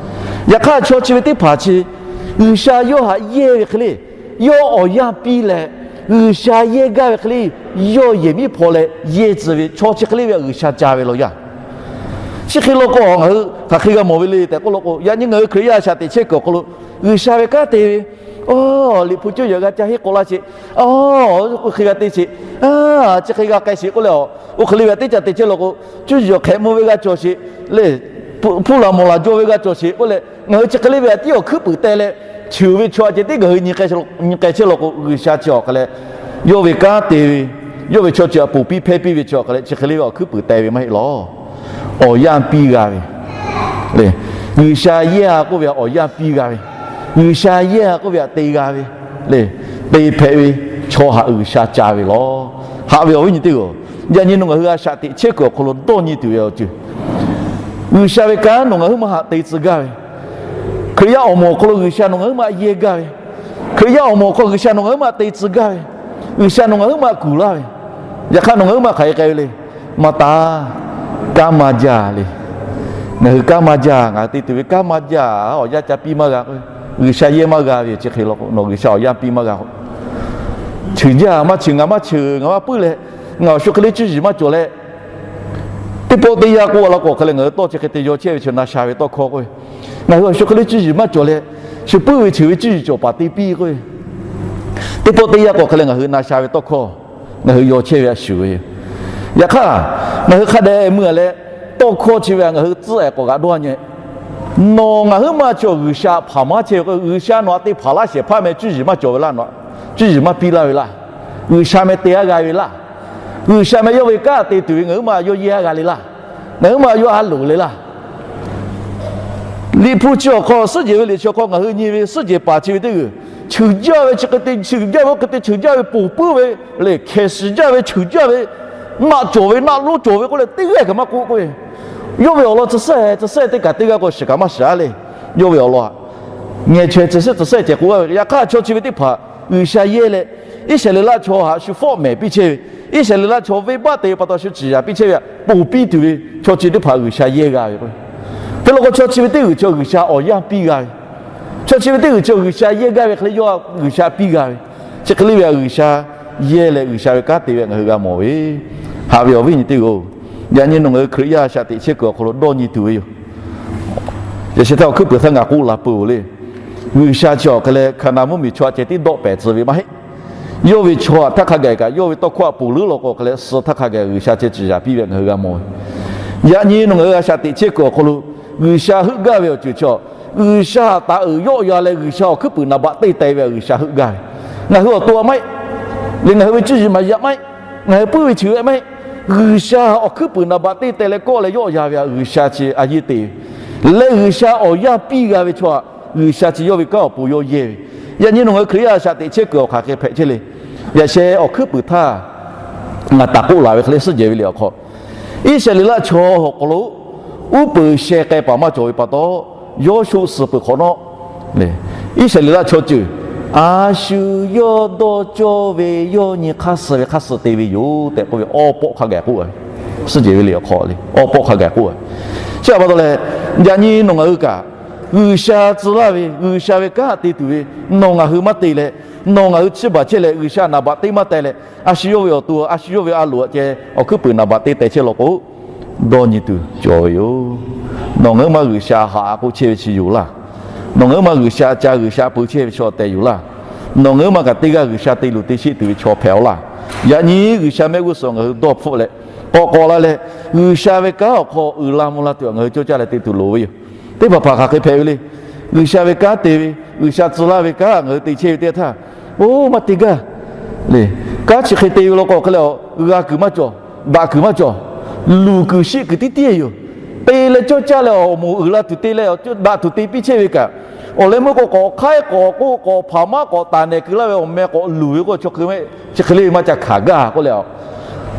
Yaꞈ hk'aˇ chaw chi ve teˇ hpaˍ chi G'uiˬsha yawˇ htaꞈ yehˇ ve hk'e le, yawˇ awˬ yanˇ piˇ leh, G'uiˬsha yehˇ gaˇ ve hk'e le, yawˇ yehˬ miˉ hpaw leh yehˇ tcuh ve chaw chi hk'e le ve htaꞈ G'uiˬsha ca ve law yaˇ. Chi hk'e law k'o, ngaˬ hui hk'aˬ hk'e g'a mawˬ ve le tehꞈ k'oˆ law k'o, yaꞈ nyi ngaˬ hui Hkriꞈ yaˇ a shaꞈ teꞈ chehˇ kuiˬ awˬ hk'aw lo G'uiˬsha ve kanˉ te ve, Liꞈ hpu cuˇ yiˍ g'a ca henˇ k'aw laˇ sheˍ, oˇ hk'e g'a te sheˍ, chi hk'e g'a k'ai sheˍ k'oˆ leh, oˇ hk'e le ve htaꞈ teˇ ca te chehˇ law k'o, cuˇ yiˍ hk'ehꞈ mvuh ve g'a cawˬ sheˍ le, hpuˇ laˬ mawˬ laˬ jaw ve g'a cawˬ sheˍ k'oˆ leh, ngaˬ hui chi hk'e le ve htaꞈ tiˉ awˬ hkuiˉ puiˍ teh leh, cheuˬ ve chaw a ceh tiˉ ngaˬ hui nyi k'ai chehˇ law k'o, G'uiˬsha chi awˬ hk'e leh, yawˇ ve kanˉ te ve, yawˇ ve chaw ceuˬ htaꞈ ponˬ piˇ hpehˇ piˇ ve chi awˬ hk'e leh chi hk'e le ve awˬ hkuiˉ puiˍ teh ve maˇ heˆ law. Awˬ yanˇ piˇ g'a ve le, G'uiˬsha yehˇ a k'oˆ ve htaꞈ awˬ yanˇ piˇ g'a ve, G'uiˬsha yehˇ a k'oˆ ve htaꞈ te g'a ve le, te hpehꞈ ve chaw htaꞈ G'uiˬsha ca ve law. Haꞈ ve awˬ viˉ nyi teˇ g'aˇ, yaꞈ nyi nawˬ ngaˬ hui a shaꞈ teꞈ chehˇ kuiˬ awˬ hk'aw lo dawˇ nyi tuˬ ve awˬ ceuˬ, G'uiˬsha ve kanˉ nawˬ ngaˬ huiˉ ma htaꞈ te tcuh gaˇ ve, Hkriꞈ yaˇ awˬ moˍ awˬ hk'aw lo G'uiˬsha nawˬ ngaˬ huiˉ ma htaꞈ yehˇ gaˇ ve, Hkriꞈ yaˇ awˬ moˍ awˬ hk'aw G'uiˬsha nawˬ ngaˬ huiˉ ma htaꞈ te tcuh gaˇ ve, G'uiˬsha nawˬ ngaˬ huiˉ ma htaꞈ kuˬ laˇ ve, yaꞈ hk'aˇ nawˬ ngaˬ huiˉ ma htaꞈ hk'aˬ hk'e k'ai ve le. Maˇ taˍ, kanˉ maˇ jaˇ le. Ngaˬ hui kanˉ maˇ jaˇ, ngaˬ hui te tuˬ ve kanˉ maˇ jaˇ, awˬ yanˇ ca piˇ maˇ g'a k'o, G'uiˬsha yehˇ maˇ g'a ve chi hk'e law k'o, nawˬ G'uiˬsha awˬ yanˇ piˇ maˇ g'a k'o, cheuˬ jaˇ maˇ cheuˬ, ngaˬ maˇ cheuˬ, ngaˬ maˇ puiˉ leh, ngaˬ awˬ shu hk'e le cuˇ yiˍ maˇ cawˬ leh, teˇ pawˆ teˇ yanˇ k'oˆ law k'o, hk'e leh ngaˬ hui tawˇ chi hk'e te yaw chehˇ ve chi na sha ve tawˇ hkawˇ k'o, ngaˬ hui awˬ shu hk'e le cuˇ yiˍ maˇ cawˬ leh, shu puiˉ ve cheuˬ ve cuˇ yiˍ cawˬ paˍ te piˇ k'o, teˇ pawˆ teˇ yanˇ k'o hk'e leh ngaˬ hui na sha ve tawˇ hkawˇ ngaˬ hui yaw chehˇ ve a shuˍ ve yoˬ. Yaꞈ hk'aˇ, ngaˬ hui hk'a dehꞈ mui a leh, tawˇ hkawˇ chi ve a ngaˬ hui tcuhˉ ehˍ k'awꞈ g'a dawˇ nyi. Nawˬ ngaˬ huiˉ ma chaw G'uiˬsha hpaˍ maˇ chehˇ ve k'o, G'uiˬsha nawˬ htaꞈ te hpaˍ laˇ shehˍ hpaˇ meh cuˇ yiˍ maˇ cawˬ ve laˇ, nawˬ cuˇ yiˍ maˇ piˇ laˇ ve laˇ. G'uiˬsha meh te a g'a ve laˇ. G'uiˬsha meh yawˇ ve kanˉ te tuˬ ve ngaˬ huiˉ ma yawˇ yehˇ a g'a le laˇ. Ngaˬ huiˉ ma yawˇ a loˍ le laˇ. Liꞈ hpu chi awˬ hk'aw, suhˉ jehˬ ve liꞈ chi awˬ hk'aw ngaˬ hui nyi ve suhˉ jehˬ paˍ chi ve teˇ g'uiˬ, cheuˬ jaˇ ve chi hk'e te cheuˬ jaˇ ve, oˇ hk'e te cheuˬ jaˇ ve, ponˬ puiˉ ve le, hkehˬ shiˍ jaˇ ve cheuˬ jaˇ ve, naˆ cawˬ ve naˆ lonˉ cawˬ ve k'oˆ leh teˇ g'aˇ kaꞈ maˇ k'oˆ k'o, yawˇ ve awˬ lawn tcuh sehˉ tcuh sehˉ teˇ kaꞈ teˇ g'aˇ k'o shiˍ kaꞈ maˇ shiˍ a le. Yawˇ ve awˬ lawn a, ngeh chaweh tcuh sehˉ tcuh sehˉ ceh k'oˆ a ve. Yaꞈ hk'aˇ chaw chi ve teˇ hpaˍ G'uiˬsha yehˇ leh, Iˉsaˍreˍlaˆ chaw htaꞈ shu fawˆ mehˍ piˇ chehˇ ve, Iˉsaˍreˍlaˆ chaw venˇbaˆ te ve pa taw shu ciˍ yaˍ piˇ chehˇ ve htaꞈ ponˬ piˇ tuˬ ve chaw chi teˇ hpaˍ G'uiˬsha yehˇ g'a ve k'o, hk'e law k'o chaw chi ve teˇ g'uiˬ chaw G'uiˬsha awˬ yanˇ piˇ g'a ve, chaw chi ve teˇ g'uiˬ chaw G'uiˬsha yehˇ gaˇ ve hk'e le yawˇ G'uiˬsha piˇ g'a ve, chi hk'e le ve a G'uiˬsha yehˇ leh G'uiˬsha ve kanˉ te ve ngaˬ hui g'a mawˬ ve, haꞈ ve awˬ viˉ nyi teˇ g'aˇ-oˬ, yaꞈ nyi nawˬ ngaˬ hui Hkriꞈ yaˇ shaꞈ teꞈ chehˇ kuiˬ awˬ hk'aw lo dawˇ nyi tuˬ ve yoˬ. Yaꞈ sheh htaˇ awˬ hkuiˉ puiˍ htaˇ ngaˬ k'oˆ la peuˬ-oˬ le. G'uiˬsha chi awˬ hk'e leh Hkaˍnanˍ mvuhˇmiˬ chaw htaꞈ ceh tiˉ dawˆ pehˍ tcuh ve maˇ heˆ. Yawˇ ve chaw htaꞈ htaˇ hk'a gaˬ kaꞈ yawˇ ve tawˇ hkawˇ htaꞈ ponˬ leuˉ law k'o hk'e leh suh htaˇ hk'a gaˬ G'uiˬsha ceh ciˍ yaˍ piˇ ve ngaˬ hui g'a mawˬ ve. Yaꞈ nyi nawˬ ngaˬ hui a shaꞈ teꞈ chehˇ kuiˬ awˬ hk'aw lo G'uiˬsha heuˆ gaˇ ve awˬ ceuˬ chi, G'uiˬsha htaꞈ uiˍ yawˆ yan leh G'uiˬsha awˬ hkuiˉ puiˍ naˍ baꞈ teˇ teh ve a G'uiˬsha heuˆ gaˇ ve. Ngaˬ hui awˬ to a maˇ heˆ, leh ngaˬ hui ve cuˇ yiˍ maˍ yaꞈ maˇ heˆ, ngaˬ hui puiˉ ve chi ve maˇ heˆ. G'uiˬsha awˬ hkuiˉ puiˍ naˍ baꞈ teˇ teh leh kawˆ leh yawˆ yan ve a G'uiˬsha chi a yeˇ te ve, leh G'uiˬsha awˬ yanˇ piˇ g'a ve chaw htaꞈ G'uiˬsha chi yawˇ ve kanˉ awˬ pon yawˇ yehˇ ve. Yaꞈ nyi nawˬ ngaˬ hui Hkriꞈ yaˇ a shaꞈ teꞈ chehˇ kuiˬ awˬ hk'aˬ hk'e hpehꞈ chehˇ le. Yaꞈ sheh awˬ hkuiˉ puiˍ htaˇ ngaˬ taˍ k'oˆ laˬ ve hk'e le suhˉ jehˬ ve liꞈ awˬ hk'aw, Iˉsaˍreˍlaˆ chaw awˬ hk'aw lo uˉ peunˍ sheh k'ai paˍ maˇ cawˬ ve pa taw, Yawˇshuˆ suh peuˬ hk'awꞈ nawˉ le, Iˉsaˍreˍlaˆ chaw ceuˬ a shu yawˇ dawˇ cawˇ ve yawˇ nyi hk'aˇ suh ve hk'aˇ suh te ve yoˬ tehꞈ k'oˆ ve awˬ pawˆ hk'a gaˬ k'oˆ ve, suhˉ jehˬ ve liꞈ awˬ hk'aw le awˬ pawˆ hk'a gaˬ k'oˆ ve. Chi htaꞈ pa taw leh, yaꞈ nyi nawˬ ngaˬ hui kaꞈ G'uiˬsha tcuh laˇ ve G'uiˬsha ve kanˉ te tuˬ ve nawˬ ngaˬ hui maˇ te leh, nawˬ ngaˬ hui chiˇ baˬ chehˇ leh G'uiˬsha naˍ baꞈ teˇ maˇ teh leh, a shu yawˇ ve awˬ to a shu yawˇ ve a loˍ htaꞈ ceh awˬ hkuiˉ puiˍ naˍ baꞈ teˇ teh chehˇ law k'o, dawˇ nyi tuˬ cawˬ ve yoˬ. Nawˬ ngaˬ hui maˇ G'uiˬsha haꞈ k'oˆ chehˇ ve chi yoˬ laˇ. Nawˬ ngaˬ hui maˇ G'uiˬsha ca G'uiˬsha peu chehˇ ve chaw tehꞈ yoˬ laˇ. Nawˬ ngaˬ hui maˇ kaꞈ teˇ g'aˇ G'uiˬsha te luˬ te sheˆ tuˬ ve chaw hpehꞈ-aw laˇ. Yaꞈ nyi G'uiˬsha mehˆ g'uˇ suhˍ ngaˬ hui dawˇ hpfuhˆ leh, k'awꞈ k'awꞈ la leh, G'uiˬsha ve kanˉ awˬ hk'aw uiˍ la mvuh la tuˬ ngaˬ hui cawˇ caˇ leh te tuˬ loˍ ve yoˬ. Teˇ hpaˍ hpaˍ hk'aˬ hk'e hpehꞈ ve le. G'uiˬsha ve kanˉ te ve, G'uiˬsha tcuh laˇ ve kanˉ ngaˬ hui te chehˇ ve teˇ htaˇ, oˇ maˇ te gaˇ le. Kanˉ chi hk'e te ve law k'o hk'e leh g'a kuiˬ maˇ cawˬ, daꞈ kuiˬ maˇ cawˬ, luˬ kuiˬ sheˆ kuiˬ tiˉ tiˉ yoˬ. Te leh cawˇ caˇ leh awˬ moˍ uiˍ la tuˬ te leh daꞈ tuˬ te piˇ chehˇ ve kaꞈ, awˬ leh meuˇ k'o k'awꞈ hk'aiˉ k'awꞈ k'oˆ k'awꞈ hpaˍ maˇ k'awꞈ taˍ nehˬ kuiˬ laˇ ve awˬ meh k'awꞈ luˬ ve k'o, chi hk'e chi hk'e le maˇ ca hkanˍ gaˇ k'oˆ leh,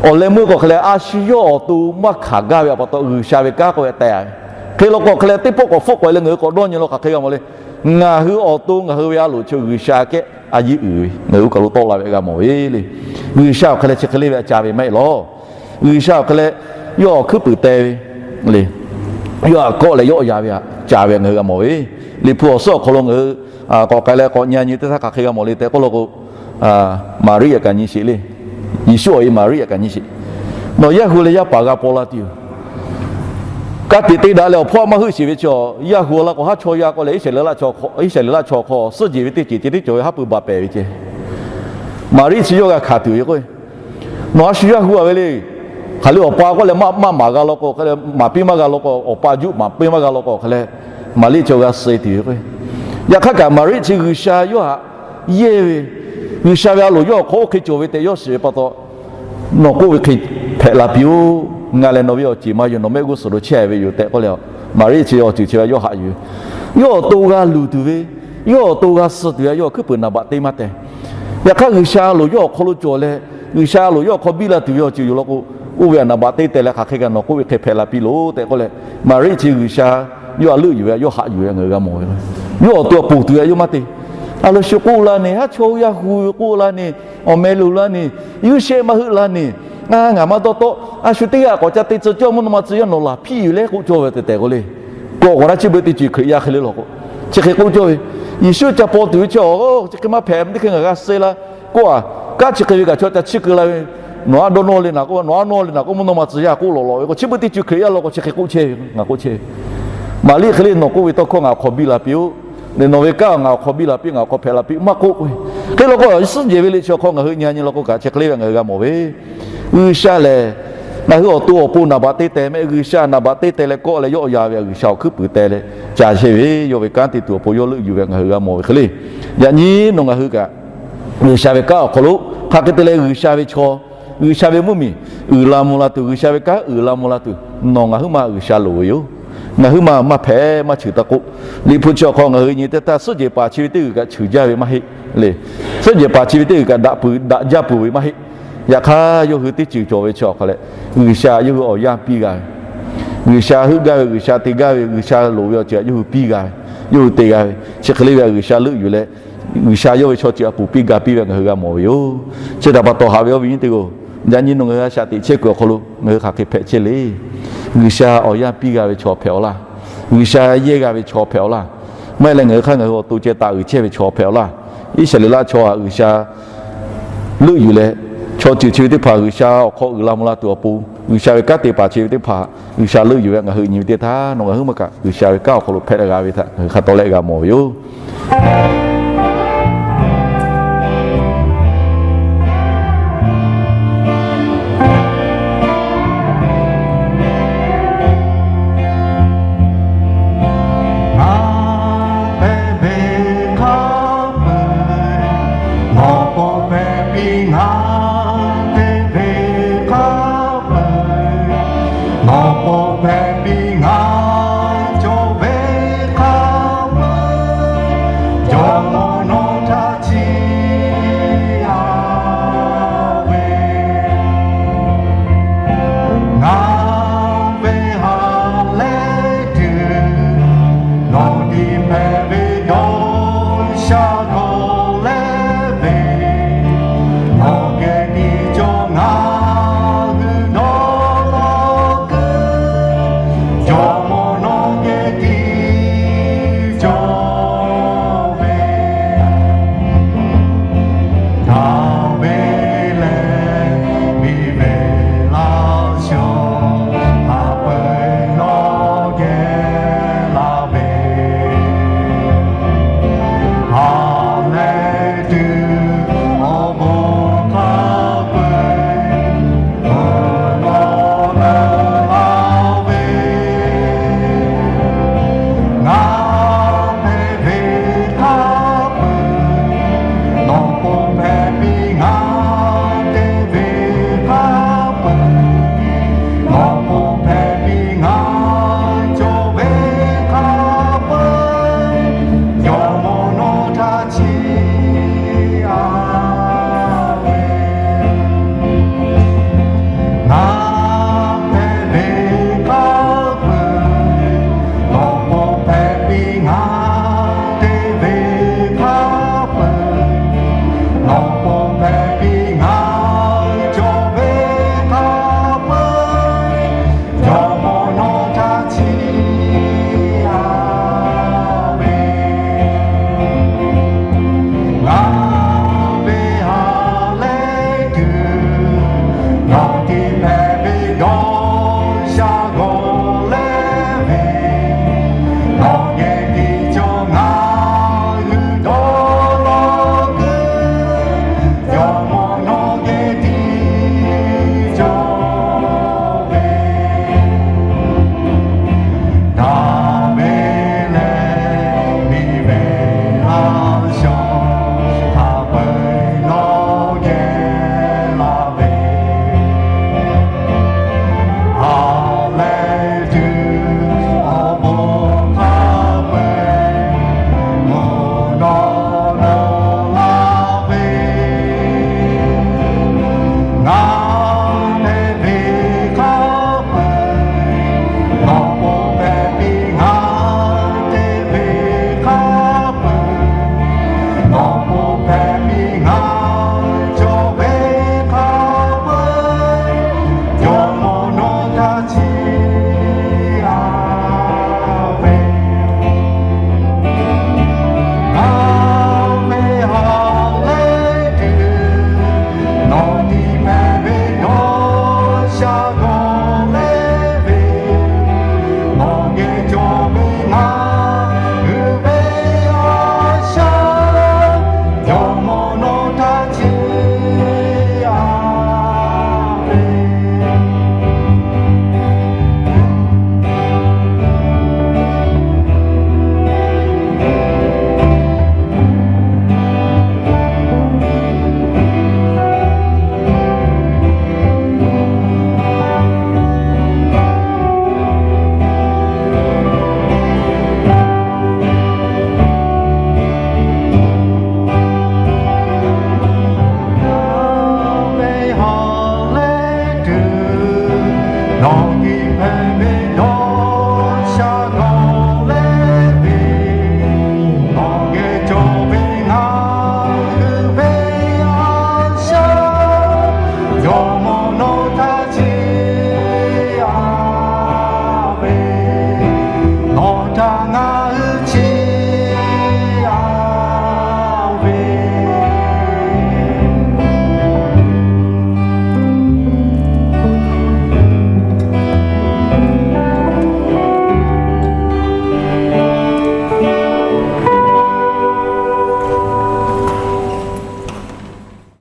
awˬ leh meuˇ k'o hk'e leh a shu yawˇ awˬ to maˇ hkanˍ gaˇ ve a pa taw G'uiˬsha ve kanˉ k'oˆ ve teh ve. Hk'e law k'o hk'e leh teˇ pawˆ k'awꞈ hpfuhˆ k'awꞈ e leh ngaˬ hui k'awꞈ dawˇ nyi law hk'aˬ hk'e g'a mawˬ le. Ngaˬ hui awˬ to ngaˬ hui ve a loˍ chi G'uiˬsha kehˉ a yeˇ uiˍ ve ngaˬ hui kaˬ lo tawˆ la ve g'a mawˬ ve le. G'uiˬsha awˬ hk'e leh chi hk'e le ve a ca ve maˇ heˆ lawˬ. G'uiˬsha awˬ hk'e leh yawˇ awˬ hkuiˉ puiˍ teh ve le. Yawˇ htaꞈ kawˆ leh yawˆ yan ve htaꞈ ca ve ngaˬ hui g'a mawˬ ve. Liꞈ hpu awˬ suhˉ awˬ hk'aw lo ngaˬ hui k'awꞈ k'ai leh k'awꞈ nyi nyi teˇ htaˇ hk'aˬ hk'e g'a mawˬ le tehꞈ k'oˆ law k'o, Maˍriˆ yaꞈ kaꞈ nyi sheˍ le. Yeˍsuˆ awˬ e Maˍriˆ yaꞈ kaꞈ nyi sheˍ. Nawˬ yaˇ hu leh yaˇ paˍ g'a paw la tuˬ yoˬ. Ka tiꞈ te daꞈ leh awˬ hpawˇ maˇ heuˆ sheˍ ve chi, yaˇ hu la k'o haˉ chaw yaˇ k'oˆ leh Iˉsaˍreˍlaˆ chaw hk'aw, Iˉsaˍreˍlaˆ chaw hk'aw suhˉ jehˬ ve teˇ ceuˬ ceh tiˉ cawˬ ve haˉ pui baˬ pehˍ ve ceh. Maˍriˆ chi yawˇ g'a hkanˍ tuˬ ve k'o, nawˬ a shu yaˇ hu a ve le. Hk'aˬ le awˬ pa k'oˆ leh maˇ maˍ g'a law k'o hk'e leh, maˍ piˇ maˇ g'a law k'o, awˬ pa juˆ maˍ piˇ maˇ g'a law k'o hk'e leh, Maˍriˆ chi g'a suh e tuˬ ve k'o, yaꞈ hk'aˇ kaꞈ Maˍriˆ chi G'uiˬsha yawˇ htaꞈ yehˇ ve, G'uiˬsha ve a loˍ yawˇ awˬ hk'aw oˇ hk'e cawˬ ve tehꞈ yawˇ shiˍ ve pa taw, nawˬ k'oˆ ve hk'e hpehꞈ la piˇ-oˆ. Ngaˬ lehˬ nawˬ ve awˬ ceˬ ma yoˬ, nawˬ mehˆ g'uˇ suhˍ lo chehˇ ve yoˬ tehꞈ k'oˆ leh, Maˍriˆ chi awˬ ceuˬ chi yawˇ haꞈ yuˬ ve. Yawˇ awˬ to g'a luˬ tuˬ ve, yawˇ awˬ to g'a suh tuˬ ve yawˇ awˬ hkuiˉ puiˍ naˍ baꞈ teˇ maˇ teh. Yaꞈ hk'aˇ G'uiˬsha a loˍ yawˇ awˬ hk'aw lo cawˬ leh, G'uiˬsha a loˍ yawˇ awˬ hk'aw biˇ la tuˬ ve awˬ ceuˬ yoˬ law k'o, oˇ ve htaꞈ naˍ baꞈ teˇ teh leh hk'aˬ hk'e kaꞈ nawˬ k'oˆ ve hk'e hpehꞈ la piˇ loˬ tehꞈ k'oˆ leh, Maˍriˆ chi G'uiˬsha yawˇ htaꞈ leuˆ yuˬ ve, yawˇ haꞈ yuˬ ve ngaˬ hui g'a mawˬ ve. Yawˇ awˬ to awˬ ponˬ tuˬ ve yawˇ maˇ te. A lo shu k'oˆ la neˬ, haˉ chaw yaˇ hu ve k'oˆ la neˬ, awˬ meh loˬ la neˬ, yuˇ shehˆ maˇ heuˆ la neˬ, A, ngaˬ maˇ dawˇ tawˆ. A shu teˇ g'aˇ k'awꞈ ca te tcuh cawˇ mvuhˇ naw ma tcuh yaˇ nawˬ laˬ hpiˇ yuˬ leh k'oˆ cawˇ ve tehꞈ tehꞈ k'o le. K'awꞈ k'awꞈ na chi beuꞈ teˇ ceuˬ Hkriꞈ yaˇ hk'e le law k'o, chi hk'e k'oˆ cawˇ ve. Yeˍsuˆ ca paw tuˬ ve chi, chi hk'e maˇ hpehꞈ, teˇ hk'e ngaˬ g'a suh la k'oˆ a, kanˉ chi hk'e ve kaꞈ chaw ca chiˇ keu la ve. Nawˬ aˉ dawˇ nawˇ le naˍ k'oˆ, nawˬ aˉ nawˇ le naˍ k'oˆ, mvuhˇ naw ma tcuh yaˇ k'oˆ lawꞈ lawꞈ ve k'o, chi beuꞈ teˇ ceuˬ Hkriꞈ yaˇ law k'o chi hk'e k'oˆ chehˇ ve, ngaˬ k'oˆ chehˇ ve. Maˍriˆ hk'e le, nawˬ k'oˆ ve tawˇ hkawˇ ngaˬ awˬ hk'aw biˇ la piˇ-oˆ. Leh nawˬ ve kanˉ ngaˬ awˬ hk'aw biˇ la piˇ, ngaˬ awˬ hk'aw hpehꞈ la piˇ maˇ k'oˆ ve. Hk'e law k'o, suhˉ jehˬ ve liꞈ chi awˬ hk'aw ngaˬ hui nyi nyi law k'o kaꞈ chi hk'e le ve ngaˬ hui g'a mawˬ ve. G'uiˬsha lehˬ, ngaˬ hui awˬ to awˬ pon naˍ baꞈ te teh mehˆ, G'uiˬsha naˍ baꞈ te teh leh kawˆ leh yawˆ yan ve G'uiˬsha awˬ hkuiˉ puiˍ teh leh ca chehˇ ve, yawˇ ve kanˉ te tuˬ awˬ pon yawˇ leuˆ yuˬ ve ngaˬ hui g'a mawˬ ve hk'e le. Yaꞈ nyi nawˬ ngaˬ hui kaꞈ G'uiˬsha ve kanˉ awˬ hk'aw lo hk'aˬ hk'e te leh G'uiˬsha ve chaw, G'uiˬsha ve mvuhˇmiˬ uiˍ la mvuh la tuˬ, G'uiˬsha ve kanˉ uiˍ la mvuh la tuˬ, nawˬ ngaˬ huiˉ ma G'uiˬsha loˍ ve yoˬ. Ngaˬ huiˉ ma maˇ hpehꞈ maˇ cheuˬ taˇ k'oˆ. Liꞈ hpu chi awˬ hk'aw ngaˬ hui nyi teˇ htaˇ, suhˉ jehˬ paˍ chi ve teˇ g'uiˬ kaꞈ cheuˬ jaˇ ve maˇ heˆ le. Suhˉ jehˬ paˍ chi ve teˇ g'uiˬ kaꞈ daꞈ peuˬ daꞈ jaˇ peuˬ ve maˇ heˆ. Yaꞈ hk'aˇ, yawˇ hui teˇ ceuˬ cawˬ ve chi awˬ hk'aw leh, G'uiˬsha yawˇ hui awˬ yanˇ piˇ g'a ve, G'uiˬsha heuˆ gaˇ ve, G'uiˬsha te gaˇ ve, G'uiˬsha loˍ ve awˬ ceuˬ htaꞈ yawˇ hui piˇ g'a ve, yawˇ hui te g'a ve, chi hk'e le ve G'uiˬsha leuˆ yuˬ leh, G'uiˬsha yawˇ ve chaw ceuˬ a puˍ piˇ ga piˇ ve ngaˬ hui g'a mawˬ ve yoˬ. Chi htaꞈ pa taw haꞈ ve awˬ viˉ nyi teˇ g'aˇ, yaꞈ nyi nawˬ ngaˬ hui a shaꞈ teꞈ chehˇ kuiˬ awˬ hk'aw lo ngaˬ hui hk'aˬ hk'e hpehꞈ chehˇ le. G'uiˬsha awˬ yanˇ piˇ g'a ve chaw hpehꞈ awˬ laˇ. G'uiˬsha yehˇ g'a ve chaw hpehꞈ awˬ laˇ. Maˇ heˆ leh ngaˬ hui hk'aˇ ngaˬ hui awˬ to ceh taˍ uiˍ chehˇ ve chaw hpehꞈ awˬ laˇ. Iˉsaˍreˍlaˆ chaw htaꞈ G'uiˬsha leuˆ yuˬ leh, chaw ceuˬ chi ve teˇ hpaˍ G'uiˬsha awˬ hk'aw uiˍ la mvuh la tuˬ awˬ pon, G'uiˬsha ve kanˉ te paˍ chi ve teˇ hpaˍ G'uiˬsha leuˆ yuˬ ve ngaˬ hui nyi ve teˇ htaˇ, nawˬ ngaˬ huiˉ ma kaꞈ G'uiˬsha ve kanˉ awˬ hk'aw lo hpehꞈ g'a ve htaꞈ ngaˬ hui hk'a tawˍ leh g'a mawˬ ve yoˬ. Ngaˬ hpehꞈ ve hk'a peu-eˬ, nawˬ k'awꞈ hpehꞈ piˇ. Ngaˬ te ve hk'a peu-eˬ, nawˬ k'awꞈ hpehꞈ piˇ. Ngaˬ cawˬ ve hk'a peu-eˬ, jawˇmawˇ nawˬ htaꞈ chiˇ a ve. Ngaˬ ve ha lehˬ tuˬ, nawˬ tiˉ hpehꞈ ve dawˇ sha dawˇ leh ve, nawˬ geh tiˉ cawˬ ngaˬ